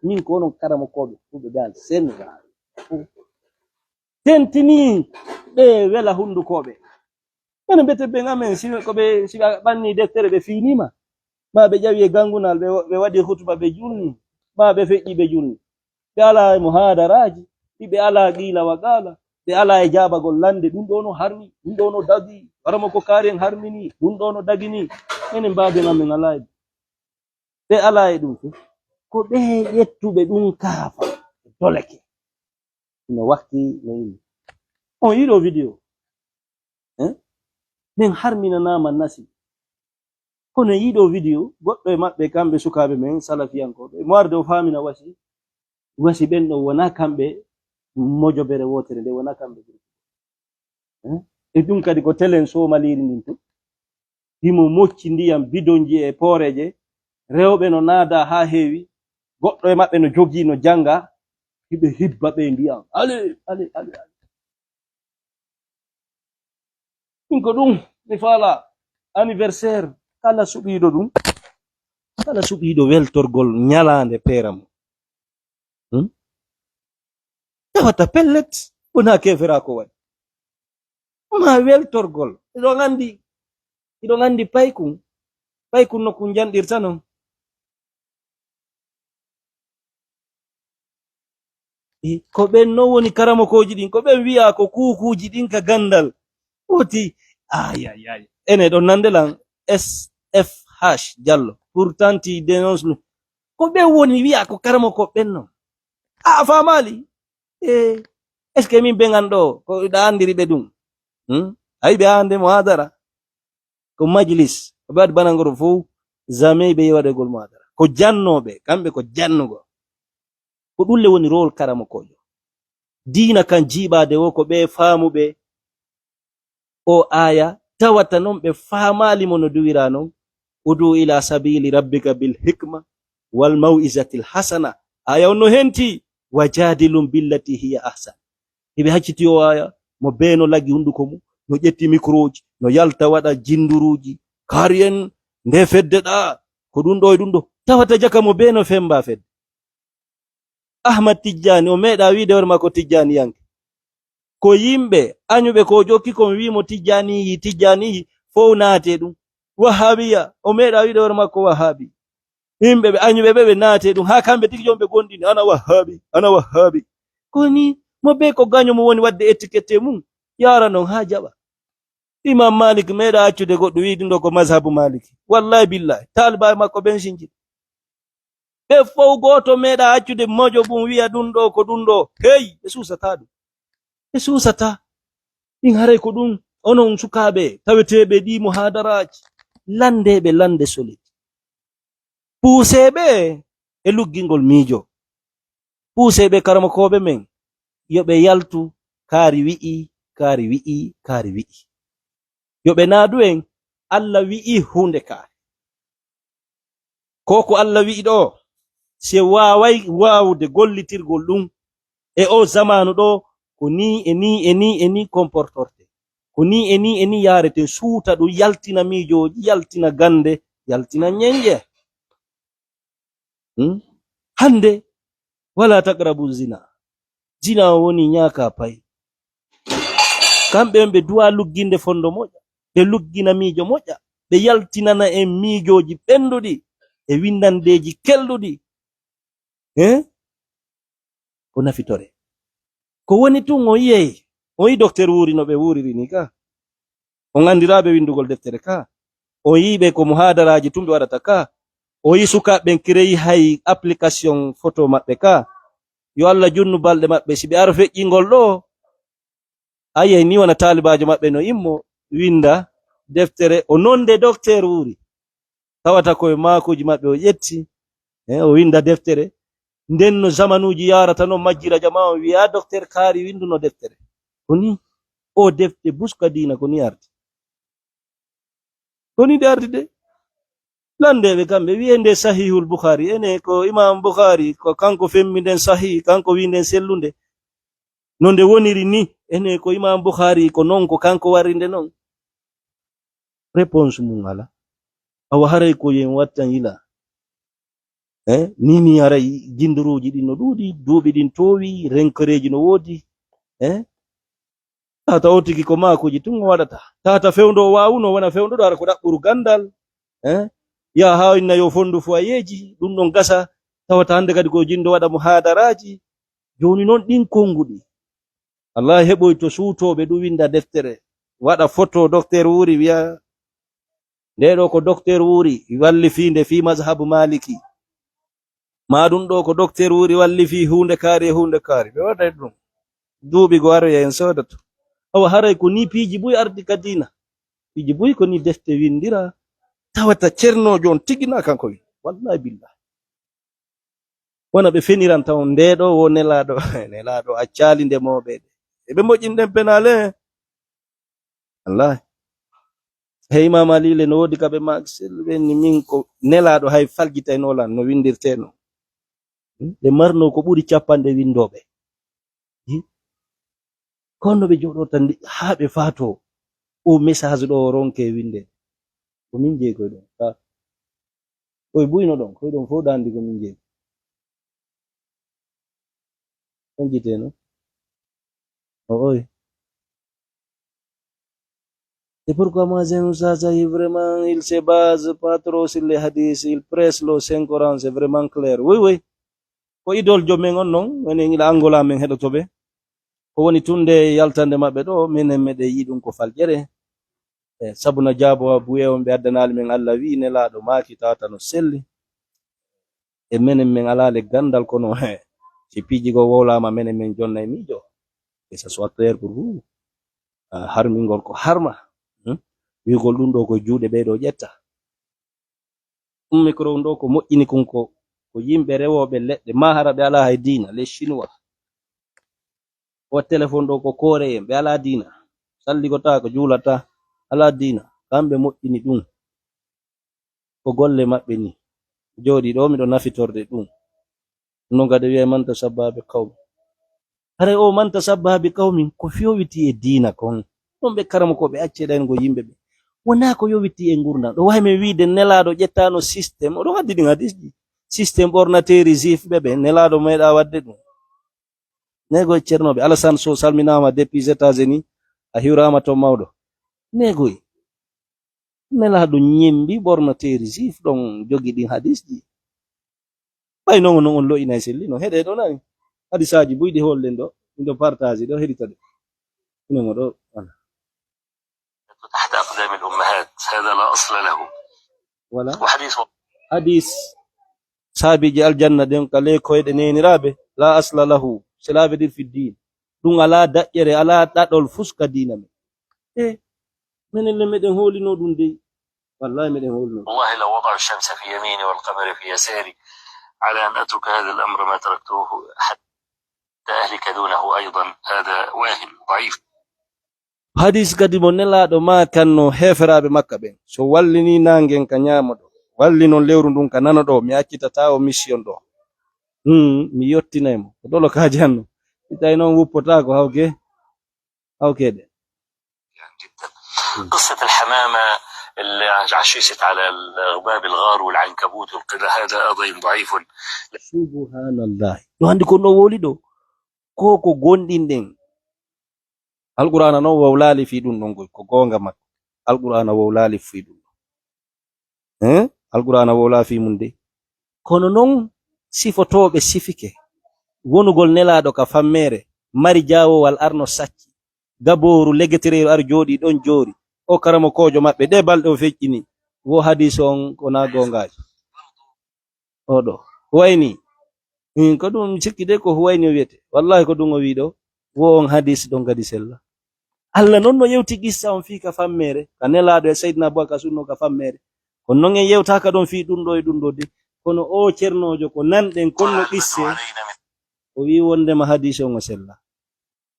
Min ko onon karamokooɓe fulɓe ɓe an Senegal. Tentini ɓe wela hundukooɓe. Ene mbete ɓen amen, si ko ɓe, si ɓe ɓanni deftere, ɓe fiinii ma, ma ɓe ƴawi e gangunal, ɓe, ɓe waɗi hutuba, ɓe julni, ma ɓe feƴƴi, ɓe julni. Ɓe alaa e muhaadaraaji, ɓe alaa qiila wa qaala, ɓe alaa e jaabagol lande, ɗum ɗo no harmi, ɗum ɗo no dagi, wara mo ko kaari en harmini, ɗum ɗo no dagini. Enen baaben amen alaa e ɗum. Ɓe alaa e ɗum fof. Ko ɓe ƴettuɓe ɗum kaafa, doleke. No wakki no yimɓe. On yiɗo vidéo. Eh? Min harminanaama nasi. Kono e yiɗo vidéo, goɗɗo e maɓɓe, kamɓe sukaaɓe men, salafiyankooɓe, mo arde o faamina wasi, wasi ɓen ɗo wonaa kamɓe mojobere wootere, nde wonaa kamɓe. Eh? E ɗum kadi ko telen Somaliri ndin tun. Himo mocci ndiyam bidonji e pooreeje. Rewɓe no naada haa heewi. Goɗɗo e maɓɓe no jogii, no jannga. Hiɓe hibba ɓe ndiyam. Ale, ale, ale, ale. Min ko ɗum mi faala anniversaire kala suɓiiɗo ɗum. Kala suɓiiɗo weltorgol ñalaande peera mum. Hmm? Tawata pellet, wonaa keeferaako waɗi. Ma weltorgol. Hiɗon anndi, hiɗon anndi paykun. Paykun no kun janɗirta non. E, ko ɓen non woni karamokooji ɗin, ko ɓen wi'a ko kuukuuji ɗin ka ganndal. Woti, ay, ay, ay. Ene ɗon nande lan S F H Jallo. Pourtant, ti dénonce nous. Ko ɓen woni wi'a ko karamokooɓe ɓen non. A, a faamaali? E, est-ce que min ɓen an ɗo, ko ɗa anndiri ɓe ɗum? Hmm? Ay, ɓe annde mo hadara. Ko majlis, ko ɓe waɗi bana ngoro fow, jamais ɓe waɗegol muhadara. Ko jannooɓe, kamɓe ko jannugo. Ko ɗum le woni rowol karamokoojo. Diina kan jiiɓaade wo ko ɓe faamuɓe o aaya, tawata non ɓe faamaali mo no duwiraa non. "Udu ila sabili rabbika bil hikma wal mau'izatil hasana." Aaya on no henti, "Wa jadilum billati hiya ahsan." Hiɓe hacciti o aaya, mo bee no lagi hunduko mum, no ƴetti mikrooji, no yalta waɗa jinduruuji. "Kaari en, nde fedde ɗa, ko ɗum ɗo e ɗum ɗo." Tawata jaka mo bee no femba fedde. Ahmad Tijjani, o meeɗa wiide hoore makko Tijjaniyanke. Ko yimɓe añuɓe ko o jokki kon wii mo Tijjaniyi, Tijjaniyi, fow naate ɗum. Wahabiya, o meeɗa wiide hoore makko Wahabi. Yimɓe ɓe añuɓe ɓe, ɓe naate ɗum. Haa kamɓe tigi joom ɓe gondini, "Ana Wahabi, ana Wahabi." Ko ni, mo bee ko gaño mo woni waɗde étiquette mum, yaara non haa jaɓa. Imam Malik meeɗa accude goɗɗo wii ɗum ɗo ko mazhabu Maliki. Wallahi billahi, taalibaaɓe makko ɓen sinji. Ɓe fow gooto meeɗa accude mojo mum wi'a ɗum ɗo ko ɗum ɗo. Hey, ɓe suusataa ɗum. Ɓe suusataa. Ɗin haray ko ɗum, onon sukaaɓe taweteeɓe ɗii muhaadaraaji, landeeɓe lande solide. Puuseeɓe e luggingol miijo. Puuseeɓe karamokooɓe men, yo ɓe yaltu, kaari wi'i, kaari wi'i, kaari wi'i. Yo ɓe naadu en, Alla wi'i huunde kaari. Ko ko Alla wi'i ɗo, si waaway waawude gollitirgol ɗum e o zamaanu ɗo, ko nii e nii e nii e nii comportorte. Ko nii e nii e nii yaareten, suuta ɗum, yaltina miijooji, yaltina gannde, yaltina ñeñƴe. Hmm? Hannde, wala taqrabu zina. Zina o woni ñaaka pay. Kamɓe on ɓe duwa lugginde fondo moƴƴa, ɓe luggina miijo moƴƴa, ɓe yaltinana en miijooji ɓennduɗi e winndandeeji kelɗuɗi. Eh? Ko nafitore. Ko woni tun, o yiyey, o yi docteur Wuuri no ɓe wuuriri ni ka. On anndiraaɓe winndugol deftere ka. O yi ɓe ko muhaadaraaji tun ɓe waɗata ka. O yi sukaaɓe ɓen kireyi hay application photo maɓɓe ka. Yo Alla junnu balɗe maɓɓe. Si ɓe ara feƴƴingol ɗo, a yiyay ni wona taalibaajo maɓɓe no immo winnda deftere, o nonde docteur Wuuri. Tawata ko e maakuuji maɓɓe o ƴetti, eh, o winnda deftere. Nden no zamanuuji yaarata non, majjira jama on wi'a, "Docteur Kaari winnduno deftere." Ko ni o defte buska diina ko ni arti. Ko ni ɗe arti de. Landeeɓe kamɓe wi'e nde Sahihul Bukhari, ene ko Imam Bukhari, ko kanko femmi nden sahih, kanko wi nden sellunde. No nde woniri ni, ene ko Imam Bukhari, ko non, ko kanko warri nde non. Réponse mum ala. Awa haray ko yen wattan yila. Eh, ni ni haray jinduruuji ɗin no ɗuuɗi, duuɓi ɗin toowi, renkoreeji no woodi. Eh, tata o tigi ko maakuuji tun o waɗata. Tata fewndo o waawuno wona fewndo ɗo hara ko ɗaɓɓuru gandal. Eh, ya haa inna yo fondu foyeeji, ɗum ɗon gasa. Tawata hannde kadi ko jindo waɗa muhaadaraaji. Jooni non ɗin konguɗi. Wallahi heɓoyto suutooɓe ɗum winda deftere. Waɗa foto docteur Wuuri wi'a, "Nde ɗo ko docteur Wuuri wallifi nde fii mazhabu Maliki." Ma ɗum ɗo ko docteur Wuuri wallifi huunde kaari e huunde kaari. Ɓe waɗay ɗum. Duuɓi go aroya en soodato. Awa haray ko ni piiji buy ardi ka diina. Piiji buy ko ni defte windira. Tawata cernoojo on tigi na kanko wi. Wallahi billahi. Wona ɓe feniranta on, "Nde ɗo wo nelaaɗo." Nelaaɗo accaali nde mooɓeede. E ɓe moƴƴin ɗen penaale. Wallahi. He Imam Ali le no woodi ka ɓe maaki sel ɓe ni min ko nelaaɗo hay faljitayno lan no windirteno. Hmm? Ɓe marno ko ɓuri capanɗe windooɓe. Hmm? Kono ɓe jooɗorta ndi-, haa ɓe faato o message ɗo o ronke winde. Ko min jeyi koy ɗon. Ka, koy buyno ɗon, koy ɗon fof dandi ko min jeyi. On jiteno. O oy. C'est pourquoi moi, j'aime Oustaz Zahi, vraiment, il se base pas trop sur les hadiths, il presse le Saint-Coran, c'est vraiment clair. Oui, oui. Ko idole jo men on non, enen ila Angola men heɗoto ɓe. Ko woni tun nde yaltande maɓɓe ɗo, minen meɗen yi'i ɗum ko faljere. E, sabu no jaabo buye on ɓe addanaali men Allah wi'i nelaaɗo maaki tawata no selli. E menen men alaa le gandal kono, he, si piiji goo wowlaama menen men jonna e miijo. Que ça soit clair pour vous. Ah, harmingol ko harma. Hmm? Wi'ugol ɗum ɗo ko juuɗe ɓee ɗo ƴetta. Ɗum micro ɗo ko moƴƴini kon ko, ko yimɓe rewooɓe leɗɗe, maa hara ɓe alaa hay diina, les Chinois. O téléphone ɗo ko Coréen, ɓe alaa diina. Salligotaako, juulataa, alaa diina. Kamɓe moƴƴini ɗum. Ko golle maɓɓe ni. Jooɗi ɗo, miɗo nafitorde ɗum. No gade wi'ay, "Man tashabbaha bi qawmin." Haray o "Man tashabbaha bi qawmin" ko fewiti e diina kon. Ɗum ɓe karamokooɓe acce ɗayngo yimɓe ɓe. Wonaa ko yowiti e ngurndan. Ɗo wawi men wiide nelaaɗo ƴettaano système. Oɗo waddi ɗin hadisji. Système ordinateur juif ɓe ɓe. Nelaaɗo meeɗa wadde ɗum. Neego e ceernooɓe. Alassane Sow salminaama depuis États-Unis. A hiwraama toon mawɗo. Neego e. Nelaaɗo ñembi ordinateur juif ɗon jogi ɗin hadisji. Ɓay non, non on lo'inay selli, no heɗe ɗo nani. Hadisaaji buyɗi hollen ɗo, miɗo partage ɗo, heɗita ɗo. Ino mo ɗo, voilà. تحت أقدام الأمهات، هذا لا أصل له. Voilà. وحديث Hadis saabiiji aljanna ɗen ka ley koyɗe neeniraaɓe, la asla lahu, cela veut dire fi diin. Ɗum alaa daƴƴere, alaa ɗaɗol fus ka diina men. E, menen le meɗen hoolino ɗum dey. Wallahi meɗen hoolino ɗum. والله لو وضعوا الشمس في يميني والقمر في يساري على أن أترك هذا الأمر ما تركته حتى أهلك دونه أيضا. هذا واهم ضعيف. Hadis kadi mo nelaaɗo maakanno heeferaaɓe Makka ɓen, "So wallini naangen ka ñaamo ɗo, wallinon lewru ndun ka nano ɗo, mi accitataa o mission ɗo. Hmm, mi yottinay mo." Ko ɗolo ka janno. Si tawi non wuppotaako, hawke, hawke de. جدا. قصة الحمامة اللي عششت على الغباب الغار والعنكبوت والقدر، هذا أيضا ضعيف. Subhanallah. Ɗo hannde ko no woli ɗo. Ko ko gonɗinɗen. Alqur'aana non wowlaali fii ɗum ɗon, ko goonga makko. Alqur'aana wowlaali fii ɗum ɗon. Hein? Alqur'aana wowlaa fii mum de. Kono non sifotooɓe sifike wonugol nelaaɗo ka fammeere, mari jaawowal arno sacci, gabooru legetereeru ar jooɗii ɗon joori. O karamokoojo maɓɓe, ɗee balɗe o feƴƴini, wo hadiis on ko naa goongaajo. Oɗo. Huwayni. Min ko ɗum mi sikki de ko Huwayni o wiyete. Wallahi ko ɗum o wi ɗo. Wo on hadis ɗon kadi sella. Allah non no yewti qissa on fii ka fammeere, ka nelaaɗo e Sayyidina Abubakar sunno ka fammeere. Kono non en yewtaaka ɗon fii ɗum ɗo e ɗum ɗo de. Kono o cernoojo ko nanɗen kon no qisse. O wi wondema hadis on o sella.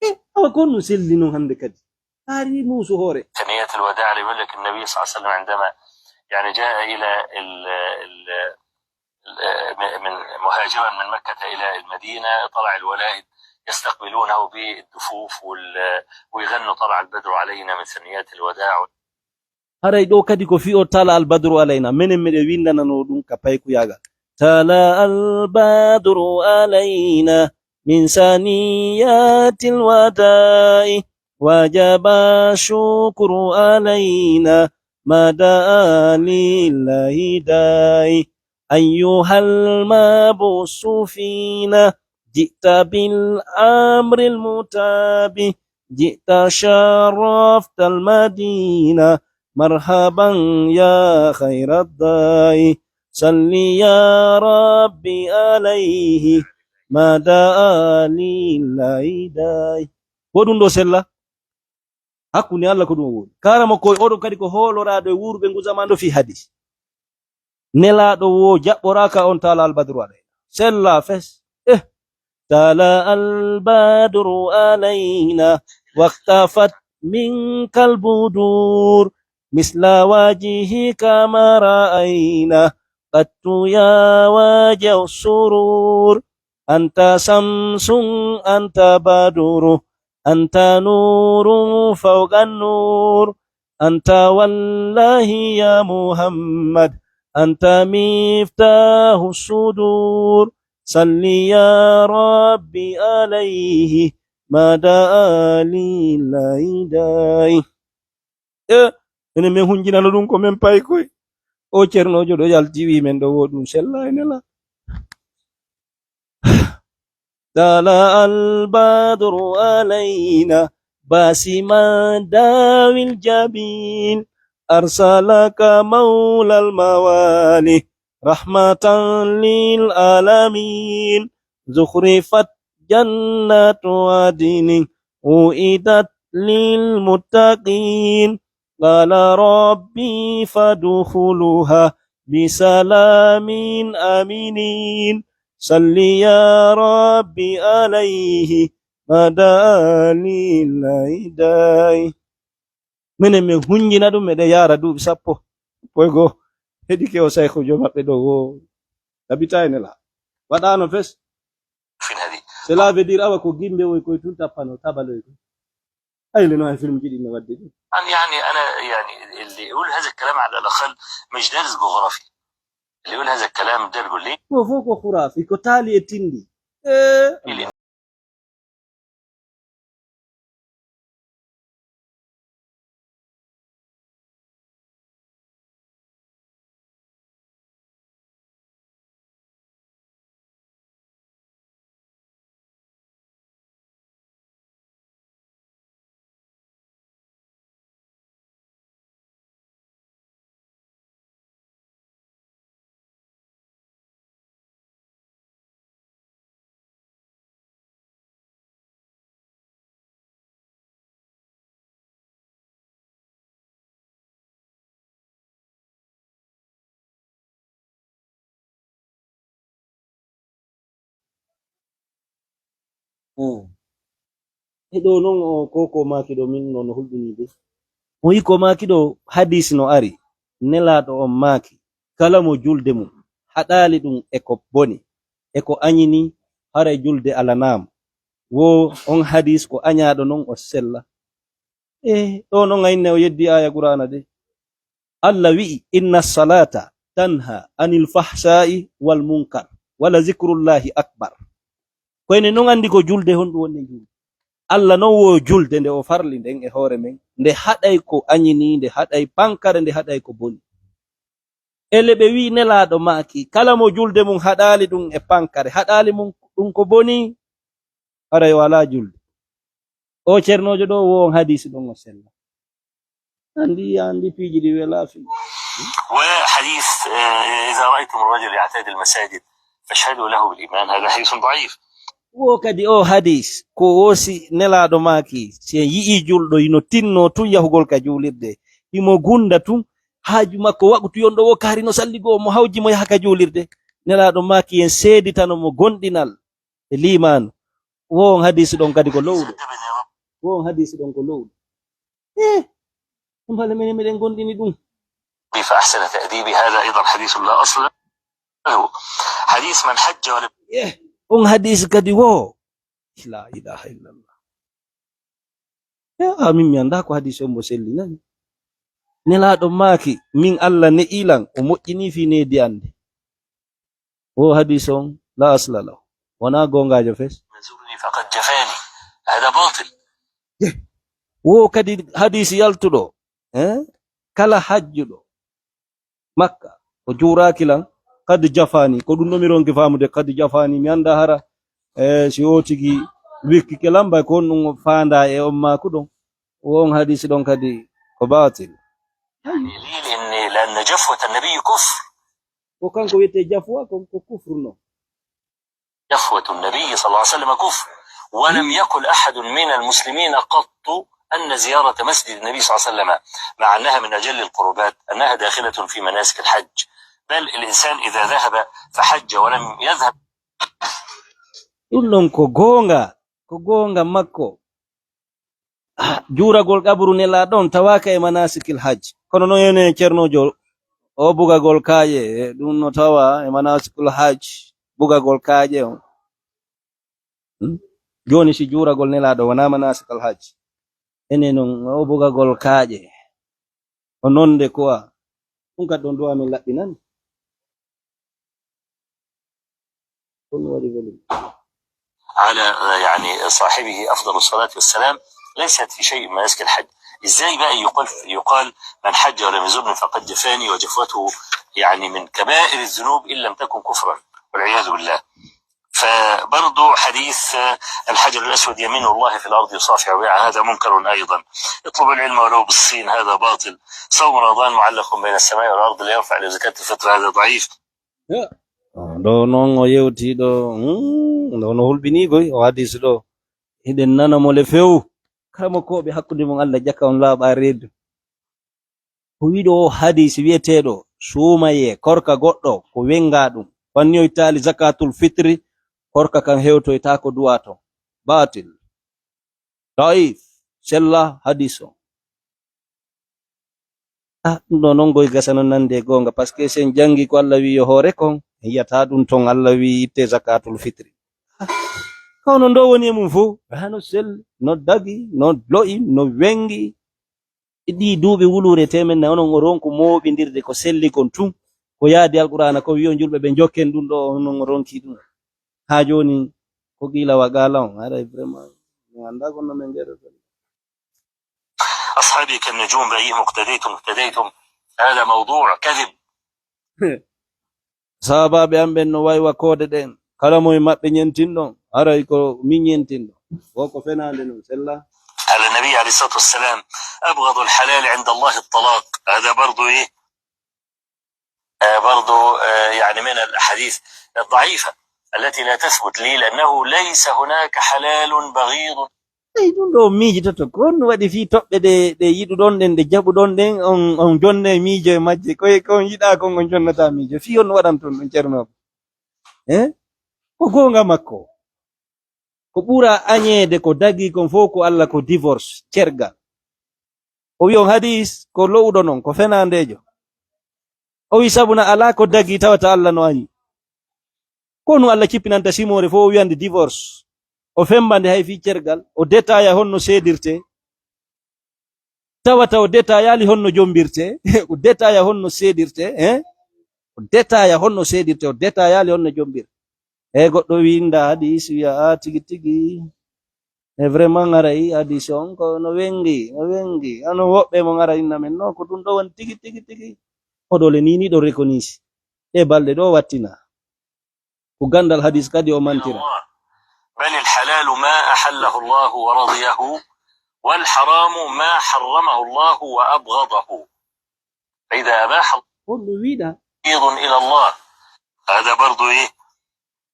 Eh, awa kon no selli non hannde kadi. Taari muusu hoore. ثنيات الوداع لملك النبي صلى الله عليه وسلم عندما يعني جاء إلى ال ال ال من مهاجرا من مكة إلى المدينة، طلع الولائد يستقبلونه بالدفوف وال- ويغنوا طلع البدر علينا من ثنيات الوداع. Haray ɗo kadi ko fii o tala albadru alayna. Menen miɗen winndananoo ɗum ka paykuyaagal. Tala albadru alayna min saniyati alwada'i. Wajaba shukru alayna ma da'a lillahi da'i. Ayyuha almabusu fina, ji'ta bil amri almutabi. Ji'ta sharafta almadina. Marhaban ya khayra da'i. Salli ya rabbi alayhi ma da'a lillahi da'i. Ko ɗum ɗo sella? Hakkunde Allah ko ɗum o woni. Karama koye oɗo kadi ko hooloraaɗo e wuuruɓe ngu zamanu fii hadis. Nelaaɗo wo jaɓɓoraaka on tala albadru alayna. Sella fes. Eh. Tala albadru alayna. Waktafat minkal budur. مثل وجهك ما رأينا قط يا وجه السرور. أنت شمس، أنت بدر، أنت نور فوق النور. أنت والله يا محمد، أنت مفتاح الصدور. صل يا ربي عليه ما دعا لله داعي. E, enen men hunjinano ɗum ko men payi koy. O ceernoojo ɗo yalti wi men ɗo wo ɗum sella e nela. طلع البدر علينا باسما داوي الجبين. أرسلك مولى الموالي رحمة للعالمين. زخرفت جنات عدن وعدت للمتقين. قال ربي فادخلوها بسلام آمنين. صل يا ربي عليه ما دعا لله داعي. Minen min hunjina ɗum, eɗen yaara duuɓi sappo, sappo e goo. Heɗike o saykujo maɓɓe ɗo wo tabita e nela. Waɗaano fes. في هذه. Cela veut dire awa ko gimbe woy koye tun tappano tabaloy ɗum. Ay le no ay film jiɗi no wadde ɗum. أنا يعني، أنا يعني اللي يقول هذا الكلام على الأقل مش دارس جغرافيا. اللي يقول هذا الكلام ده يقول لي. Ko fof ko khurafi, ko taali e tindi. Eh, اللي Hmm. E ɗo non o ko ko maaki ɗo min non hulɓini de. O yi ko maaki ɗo hadis no ari. Nelaaɗo on maaki, kala mo julde mum haɗaali ɗum e ko boni, e ko añini, haray julde alanaam. Wo on hadis ko añaaɗo non o sella. E ɗo non a inne o yeddi aya Qur'aana de. Allah wi'i, "Inna salata tanha anil fahsha'i wal munkar, wala zikrullahi akbar." Ko enen non andi ko julde, honɗum woni julde. Allah non wo julde nde o farli nden e hoore men, nde haɗay ko añini, nde haɗay pankare, nde haɗay ko boni. Ele ɓe wi'i Nelaaɗo maaki, kala mo julde mum haɗaali ɗum e pankare, haɗaali mum ɗum ko boni, haray o alaa julde. O ceernoojo ɗo, wo on hadiisi ɗon o sella. Andi, andi piiji ɗi welaa fi. وحديث، آه، إذا رأيتم الرجل يعتاد المساجد فاشهدوا له بالإيمان، هذا حديث ضعيف. Wo kadi o hadiis, ko woosi Nelaaɗo maaki, si en yi'ii julɗo hino tinnoo tun yahugol ka juulirde, himo gunda tun, haaju makko waqutu yon ɗo wo kaari no salli goo, mo hawji mo yaha ka juulirde. Nelaaɗo maaki, en seeditano mo gonɗinal e liimaanu. Wo on hadiisi ɗon kadi ko lowɗo. Wo on hadiisi ɗon ko lowɗo. Eh, ɗum hale menen meɗen gonɗini ɗum. فأحسن تأديبي، هذا أيضا حديث لا أصل له. حديث من حج ولم Eh, on hadiisi kadi wo. La ilaha illallah. Eh, amin mi anndaa ko hadiisi on mo sellinani. Nelaaɗo maaki, min Allah ne'ilan, o moƴƴini fii needi an ndi. O hadiisi on, la asla lahu. Wonaa goongaajo fes. من زرني فقد جفاني. هذا باطل. Wo kadi hadiisi yaltuɗo, eh? Kala hajjuɗo Makka, o juuraaki lan, qad jafaani. Ko ɗum ɗo mi ronki faamude, qad jafaani. Mi anndaa hara, eh, si o tigi wikkike lan, bay ko on ɗum o faandaa e on maaku ɗon. Wo on hadiisi ɗon kadi ko baatil. يعني ليه؟ لأن، لأن جفوة النبي كفر. Ko kanko wiyetee jafwa, ko, ko kufru non. جفوة النبي صلى الله عليه وسلم كفر، ولم يقل أحد من المسلمين قط أن زيارة مسجد النبي صلى الله عليه وسلم، مع أنها من أجل القربات، أنها داخلة في مناسك الحج، بل الإنسان إذا ذهب فحج ولم يذهب. Ɗum ɗon ko goonga, ko goonga makko. Ah, juuragol qabru Nelaaɗo on tawaaka e manasikil hajj. Kono noon ene Ceernoojo, o bugagol kaaƴe, e ɗum no tawa e manasikul hajj, bugagol kaaƴe on. Hmm? Jooni si juuragol Nelaaɗo wonaa manasikul hajj. Ene noon o bugagol kaaƴe. O nonde quoi. Ɗum kadi ɗon duwa min laɓɓinani. Ɗum waɗi volume. على، يعني، صاحبه أفضل الصلاة والسلام، ليست في شيء من مناسك الحج. إزاي بقى يقال، يقال من حج ولم يزرني فقد جفاني وجفوته، يعني، من كبائر الذنوب إن لم تكن كفرا، والعياذ بالله. فبرضو حديث، آه، الحجر الأسود يمين الله في الأرض يصافح بها، هذا منكر أيضا. اطلب العلم ولو بالصين، هذا باطل. صوم رمضان معلق بين السماء والأرض لا يرفع إلى زكاة الفطر، هذا ضعيف. Ah, ɗo noon o yewti ɗo, hmm, ɗo no hulɓinii koy, o hadis ɗo. Hiɗen nana mo le few. Karamokooɓe hakkunde mon Allah ƴakka on laaɓa reedu. Ko wiɗo o hadis wiyeteeɗo, suumayee, korka goɗɗo, ko wenngaa ɗum. Fanniyoytaali zakatul fitri, korka kan hewtoytaako duwaato. Baatil. Daif, sella hadis o. Ah, ɗum ɗo noon goy gasa noon nande e goonga, parce que sen janngi ko Allah wi yo hoore kon, en yiyata ɗum toon Allah wi itte zakatul fitri. Ah, kono ndo woni e mum fof, hano selli, no dagi, no lo'i, no wenngi. E ɗi duuɓi wuluure teemen nayi, onon o ronku mooɓindirde ko selli kon tun, ko yaadi Alqur'aana ko wi on julɓe ɓe njokken ɗum ɗo, onon o ronki ɗum. Haa jooni ko qiila wa qaala on, haray vraiment, mi anndaa ko no men ngeɗoto. أصحابي كالنجوم بأيهم اقتديتم اهتديتم، هذا موضوع كذب. Sahaabaaɓe am ɓen no waywa koode ɗen, kala mo e maɓɓe ñentinɗon, haray ko min ñentinɗo. Wo ko fenaande non, sella. على النبي عليه الصلاة والسلام، أبغض الحلال عند الله الطلاق. هذا برضو إيه؟ آه، برضو، آه، يعني من الأحاديث الضعيفة التي لا تثبت لي، لأنه ليس هناك حلال بغيض. Eyi, ɗum ɗo on miijitoto, ko honno waɗi fii toɓɓe ɗe, ɗe yiɗuɗon ɗen, ɗe jaɓuɗon ɗen, on, on jonne miijo e majje, ko e, ko on yiɗaa kon on jonnata miijo, fii honno waɗanton ɗum, Ceerno? Eh? Ko goonga makko. Ko ɓura añeede ko dagii kon fof ko Allah ko divorce, cergal. O wi on hadis ko lo'uɗo non, ko fenaandeejo. O wi sabuna alaa ko dagii tawata Allah no añi. Ko nu Allah cippinanta simoore fof o wiyande divorce. O fembande hay fii cergal, o détailla honno seedirte. Tawata o détaillali honno jombirte, o détailla honno seedirte, eh? O détailla honno seedirte, o détaillali honno jombirte. E goɗɗo wi inda hadis, wiya, "A, tigi tigi. E vraiment ngaray hadis on ko no wengi, no wengi." Ano woɓɓe mo ngara inna men, "No, ko ɗum ɗo woni tigi, tigi, tigi." Oɗo le ni, ni ɗo rekonisi. Ɗe balɗe ɗo wattina. Ko gandal hadis kadi o mantira. بل الحلال ما أحله الله ورضيه، والحرام ما حرمه الله وأبغضه. فإذا أباح الله Honno wiɗa? بغيض إلى الله. هذا برضو إيه؟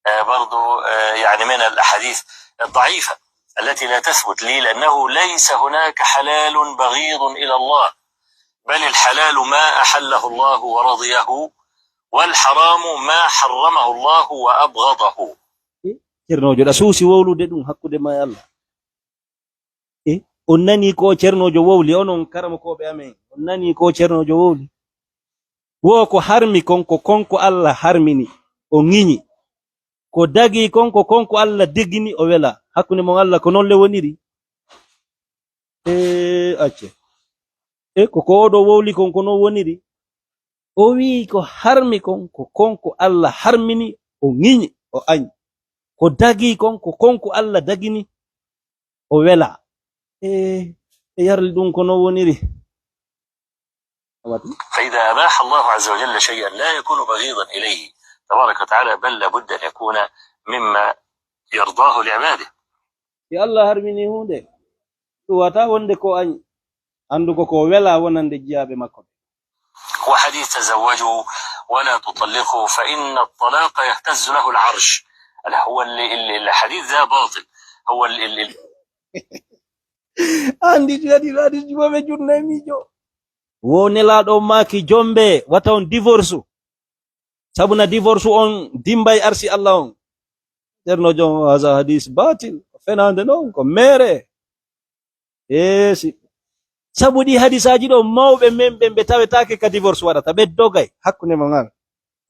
آه، برضو، آه، يعني من الأحاديث الضعيفة التي لا تثبت لي، لأنه ليس هناك حلال بغيض إلى الله، بل الحلال ما أحله الله ورضيه، والحرام ما حرمه الله وأبغضه. Eh, Ceernoojo, ɗa suusi wowlude ɗum hakkunde ma e Allah. Eh, on nanii ko Ceernoojo wowli, onon karamokooɓe amen, on nanii ko Ceernoojo wowli? Wo ko harmi kon, ko kon ko Allah harmini, o ŋiñi. Ko dagii kon, ko kon ko Allah degini, o wela. Hakkunde mon Allah, ko noon le woniri? Eh, acce. E ko, ko oɗo wowli kon, ko noon woniri? O wi'i ko harmi kon, ko kon ko Allah harmini, o ŋiñi, o añi. Ko dagii kon, ko kon ko Allah dagini, o wela. E, e yarli ɗum ko noon woniri. A waɗi? فإذا أباح الله عز وجل شيئا لا يكون بغيضا إليه تبارك وتعالى، بل لابد أن يكون مما يرضاه لعباده. Si Allah harmini huunde, ɗum wata wonde ko añi. Anndu ko ko wela wonande jiyaaɓe makko ɓe. وحديث تزوجوا ولا تطلقوا فإن الطلاق يهتز له العرش. هلا هو ال-، ال-، الحديث ده باطل. هو ال-، ال-، ال-، Anndi ɗum waɗi, waɗi jumaɓe junna e miijo. Wo Nelaaɗo on maaki, jombe, wata on divorce. Sabu na divorce on dimbay arsi Allah on. Ceerno Jon, haza hadis batil. Ko fenaande non, ko meere. E si, Sabu ɗi hadisaaji ɗo, mawɓe men ɓen ɓe tawetaake ka divorce waɗata, ɓe dogay hakkunde mon an.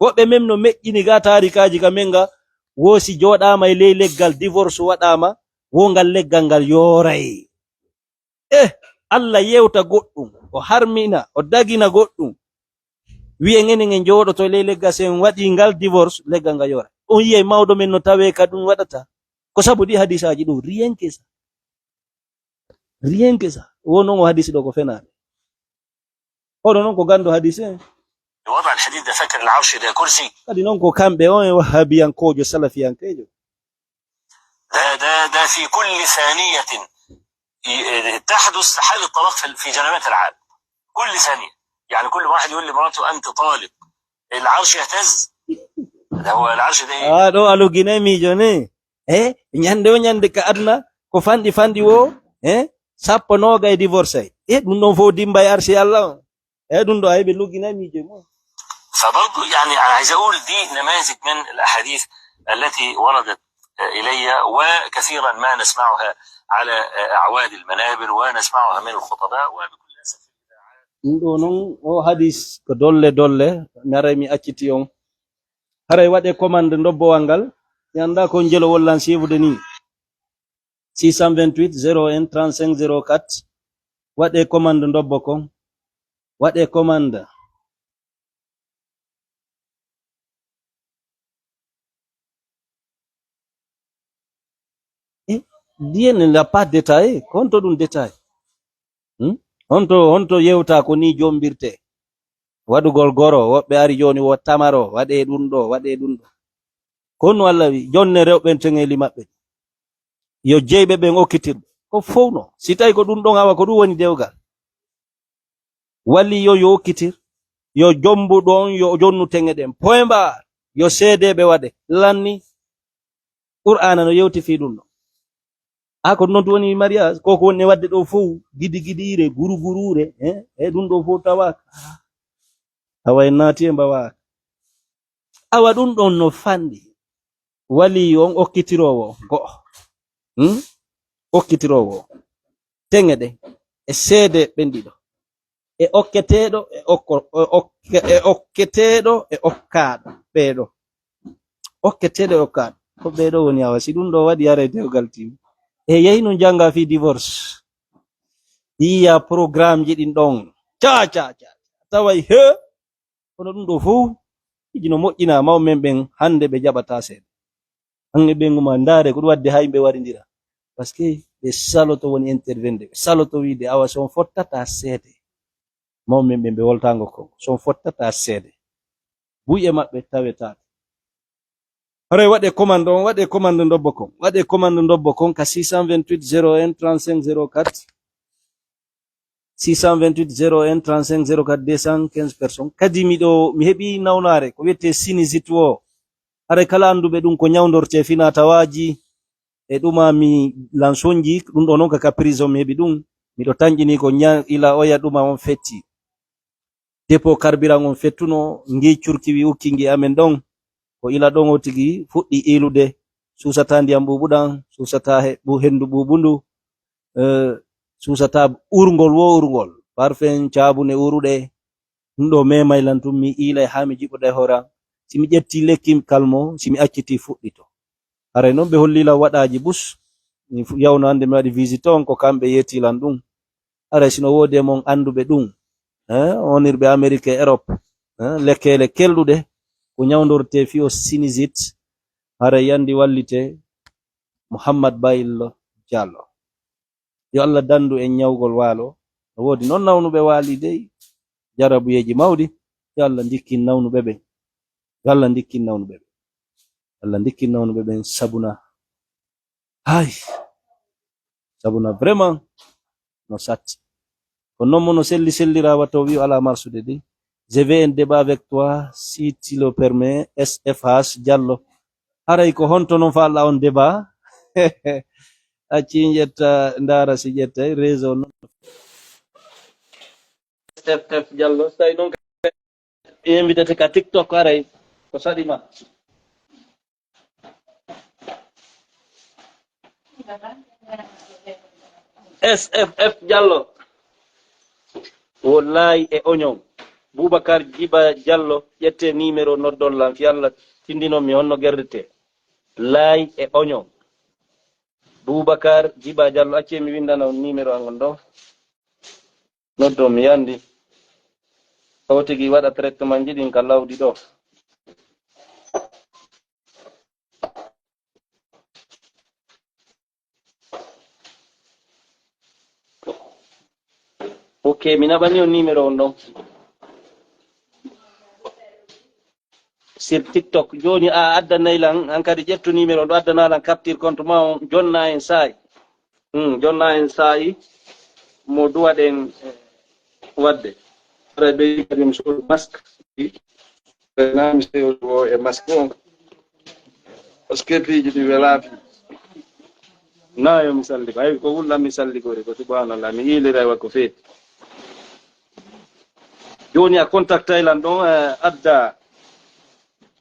Woɓɓe men no meƴƴini ga taarikaaji ka men ga, wo si jooɗaama e ley leggal, divorce waɗaama, wo ngal leggal ngal yooray. Eh, Allah yewta goɗɗum, o harmina, o dagina goɗɗum. Wi'en enen en jooɗoto ley leggal, si en waɗi ngal divorce, leggal ngal yoora. On yi'ay mawɗo men no tawee ka ɗum waɗata. Ko sabu ɗi hadisaaji ɗum, rien que ça. Rien que ça. Wo non o hadisi ɗo ko fenaande. Oɗo non ko ganndo hadisi en. وضع الحديد ده فكر العرش ده كرسي. Kadi non ko kamɓe on e wahabiyankoojo, salafiyankeejo. ده، ده، ده في كل ثانية ي-، تحدث حالة طلاق في، في جنبات العالم. كل ثانية. يعني كل واحد يقول لمراته: "أنت طالق". العرش يهتز. ده هو العرش ده إيه؟ Ah, ɗo a lugginay miijo ne. Eh, ñande o ñande ka aduna, ko fanɗi fanɗi wo, eh, sappo noogay divorce. Eh, ɗum ɗon fof dimbay arsi Allah on. Eh, ɗum ɗo ay ɓe lugginay miijo mum. فبرضو يعني أنا عايز أقول دي نماذج من الأحاديث التي وردت إلي، وكثيرا ما نسمعها على أعواد المنابر ونسمعها من الخطباء، وبكل أسف في الإذاعات. Ɗum ɗo noon, o hadis ko dolle dolle, mi aray mi acciti on. Haray waɗe commande ndobbowal ngal, mi anndaa ko njelo wollan siifude nii. Six cent vingt-huit zéro un trente-cinq zéro quatre. Waɗe commande ndobbo kon. Waɗe commande. Eh, diyen la pas détaillé. Honto ɗum détail? Hmm? Honto, honto yewta ko ni jombirte? Waɗugol goro, woɓɓe ari jooni wo tamaro, waɗe ɗum ɗo, waɗe ɗum ɗo. Ko no Allah wi, jonne rewɓe en teŋeli maɓɓe. Yo jeyɓe ɓen okkitirɓe. Ko fow no. Si tawi ko ɗum ɗon awa, ko ɗum woni dewgal. Wali yo, yo okkitir. Yo jombuɗo on, yo jonnu teŋe ɗen. Point barre. Yo seedeeɓe waɗe. Lanni. Qur'aana no yewti fii ɗum ɗon. A ko non woni mariage, ko ko woni e waɗde ɗo fow, gidi gidiire, guru guruure, eh, e ɗum ɗo fow tawaaka. Awa en naati e mbawaaka. Awa ɗum ɗon no fanɗi. Wali on okkitiroowo go'o. Hmm? Okkitiroowo. Teŋe ɗe. E seede ɓen ɗiɗo. E okketeeɗo, e okko-, e okke-, e okketeeɗo, e okkaaɗo. Ɓeeɗo. Okketeeɗo, e okkaaɗo. Ko ɓeeɗo woni awa. Si ɗum ɗo waɗi haray dewgal tim. E yehi no jannga fii divorce. Yiya programme ji ɗin ɗon. Ca, ca, ca. Taway he. Kono ɗum ɗo fow, iji no moƴƴina mawɓe men ɓen hannde ɓe jaɓataa seeɗa. Hannde ɓen ma ndaare ko ɗum waɗde haa yimɓe warindira. Parce que ɓe saloto woni intervenir, ɓe saloto wiide awa si on fottataa seede. Mawɓe men ɓen ɓe woltaango ko, si on fottataa seede. Buy e maɓɓe tawetaake. Haray waɗe commande on, waɗe commande ndobbo kon. Waɗe commande ndobbo kon ka six cent vingt-huit zéro un trente-cinq zéro quatre. Six cent vingt-huit zéro un trente-cinq zéro quatre deux cent quinze personnes. Kadi miɗo, mi heɓi nawnaare, ko wiyetee sinusite wo. Haray kala annduɓe ɗum ko ñawndortee finaa tawaaji, e ɗuma mi lansonji, ɗum ɗo noon ka, ka prison mi heɓi ɗum. Miɗo tanƴini ko ña-, ila oya ɗuma on fetti. Dépôt carburant on fettuno, ngi curki wi ukki ngi amen ɗon. Ko ila ɗon o tigi fuɗɗi ilude, suusata ndiyam ɓuuɓuɗam, suusata he-, ɓu-, henndu ɓuuɓundu, eh, suusata urngol wo urngol, parfum, caabune uruɗe. Ɗum ɗo memay lan tun, mi iilay haa mi jiɓoda e hooram. Si mi ƴetti lekki kalmo, si mi acciti fuɗɗito. Haray non ɓe holli lan waɗaaji bus. Mi fu-, yawno hannde mi waɗi visite on, ko kamɓe yetti lan ɗum. Haray si no woodi e mon annduɓe ɗum, eh, wonirɓe Amerik e Erop, eh, lekkeele kelɗuɗe, ko ñawndortee fii o sinusite, haray yandi wallite Muhammad Bayillo Jallo. Yo Allah danndu en ñawgol waalo. No woodi non nawnuɓe waali dey, jarabuyeeji mawɗi. Yo Allah ndikkin nawnuɓe ɓen. Yo Allah ndikkin nawnuɓe ɓen. Allah ndikkin nawnuɓe ɓen sabuna. Hay. Sabuna vraiment no satti. Ko non mo no selli sellira wato wi ala marsude de. Je vais un débat avec toi, si tu le permets, S F H Diallo. Haray ko honto non fa Allah on débat? Acci ƴetta, ndaara si ƴettay réseau non. S F H Diallo, so tawi non invité ka TikTok haray ko saɗi ma. S F H Diallo. Wo laay e oignon. Boubacar Djiba Diallo, ƴette numéro noddon lan, fi Allah tindinon mi honno gerdetee. Laay e oignon. Boubacar Djiba Diallo, accee mi winndana on numéro an on ɗon. Noddon mi yandi. O tigi waɗa traitement ji ɗin ka lawdi ɗo. Ok, mi naɓani on numéro on ɗon. Sur TikTok. Jooni a addanay lan, an kadi ƴettu numéro on ɗo, addana lan capture compte ma on, jonna en saa'i. Hmm, jonna en saa'i mo duwaɗen, eh, waɗde. Haray ɓe kadi mi soodu masque. Ɓe naami sewdu o e masque on. Parce que piiji ɗi welaa fi. Na yo mi salli ko. Hay ko wullan mi salli gore ko, subhanallah, mi yiilira wa ko feeti. Jooni a contactay lan ɗon, eh, adda,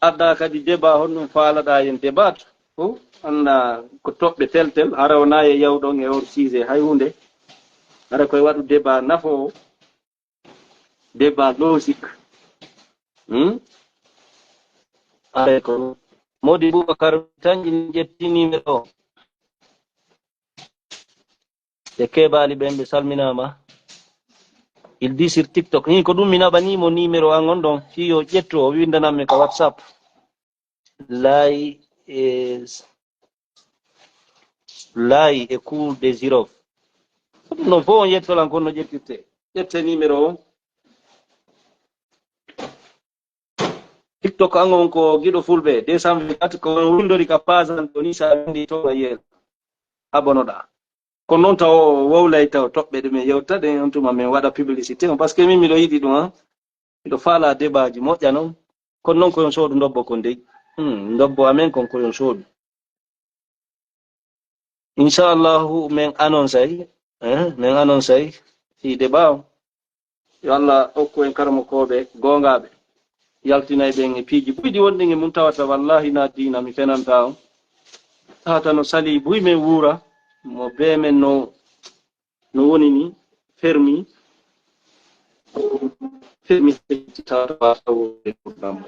adda kadi débat, honɗum faalaɗaa yen débat? Ko annda ko toɓɓe tel tel, hara wonaa e yawɗon e or sujet hay huunde. Hara koye waɗu débat nafoowo, débat logique. Hmm? Alay ko Modi Boubacar Tanji ƴetti numéro o. E kebaali ɓen ɓe salminaama. Il dit sur TikTok. Ni ko ɗum mi naɓani mo numéro an on ɗon. Fii yo ƴettu o windanammi ka WhatsApp. Laay e, laay e cours de girofle. Ɗum ɗon fof on yettolan kono no ƴettirte. Ƴette numéro o. TikTok an on ko giɗo fulɓe, deux cent vingt-quatre, ko on windori ka page an ɗo ni, sa windi to a yiyay. Abonoɗaa. Kono noon taw o wowlay taw toɓɓe ɗe min yewta ɗen, on tuma min waɗa publicité on, parce que min miɗo yiɗi ɗum, han. Miɗo faala débat ji moƴƴa noon. Kono noon ko yon soodu ndobbo kon dey. Hmm, ndobbo amen kon ko yon soodu. Inchallahu, min anonsay, eh, min anonsay fii débat on. Yo Allah okku en karamokooɓe goongaaɓe, yaltinay ɓen e piiji buyɗi wonɗen e mun, tawata wallaahi na diina, mi fenanta on. Tawata no salii buy men wuura, mo bee men no, no woni ni, fermi, fermi, tawata waasa wuurde pour ɗam.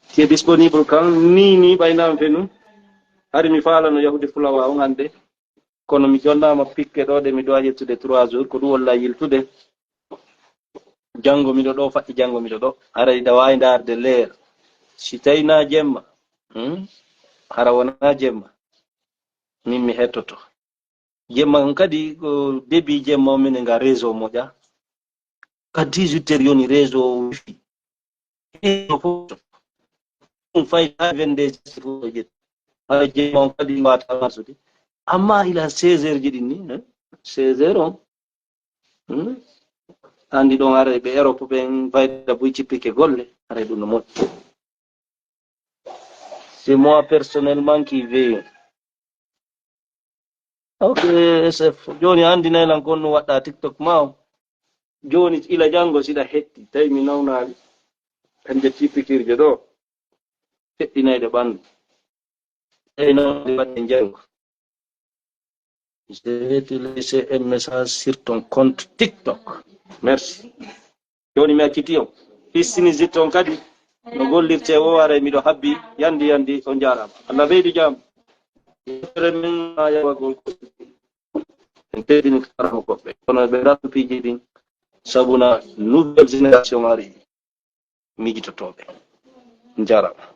Qui est disponible kan, ni, ni, ɓay nan fenu. Hari mi faala no yahude fulawa on hannde. Kono mi jonnaama pikke ɗo ɗe mi ɗo yettude trois jours, ko ɗum walla yiltude. Janngo miɗo ɗo, faɗɗi janngo miɗo ɗo. Haray ɗa waawi ndaarde leer. Si tawi na jemma, hmm? Hara wona jemma. Min mi hettoto. Jemma on kadi, ko début jemma o minen nga réseau moƴƴa. Ka dix-huit heures yoni réseau o wifi. Réseau fof. Ɗum fay ha vingt-deux heures fof o ƴetti. Haray jemma on kadi mbawata marsude. Amma ila seize heures ji ɗin ni, hein? Seize heures on. Hmm? Andi ɗon haray ɓe Europe ɓen fayda buy cippike golle. Haray ɗum no moƴƴi. C'est moi personnellement qui veille. Ok, S F. Jooni a anndinay lan ko honno waɗɗa TikTok ma o. Jooni ila janngo siɗa hetti, tawi mi nawnaali. Hannde tipikirje ɗo, feɗɗinayɗe ɓanndu. Tawi nawde waɗde janngo. Je vais te laisser un message sur ton compte TikTok. Merci. Jooni mi acciti on. Fistini zitto on kadi. No gollirte o, haray miɗo habbi. Yandi, yandi, on jaaraama. Allah ɓeydu jam. Yewtere men ma yawagol ko. En teddini karama goɗɓe. Kono ɓe ndartu piiji ɗin. Sabu na nouvelle génération ari. Miijitotooɓe. On jaaraama.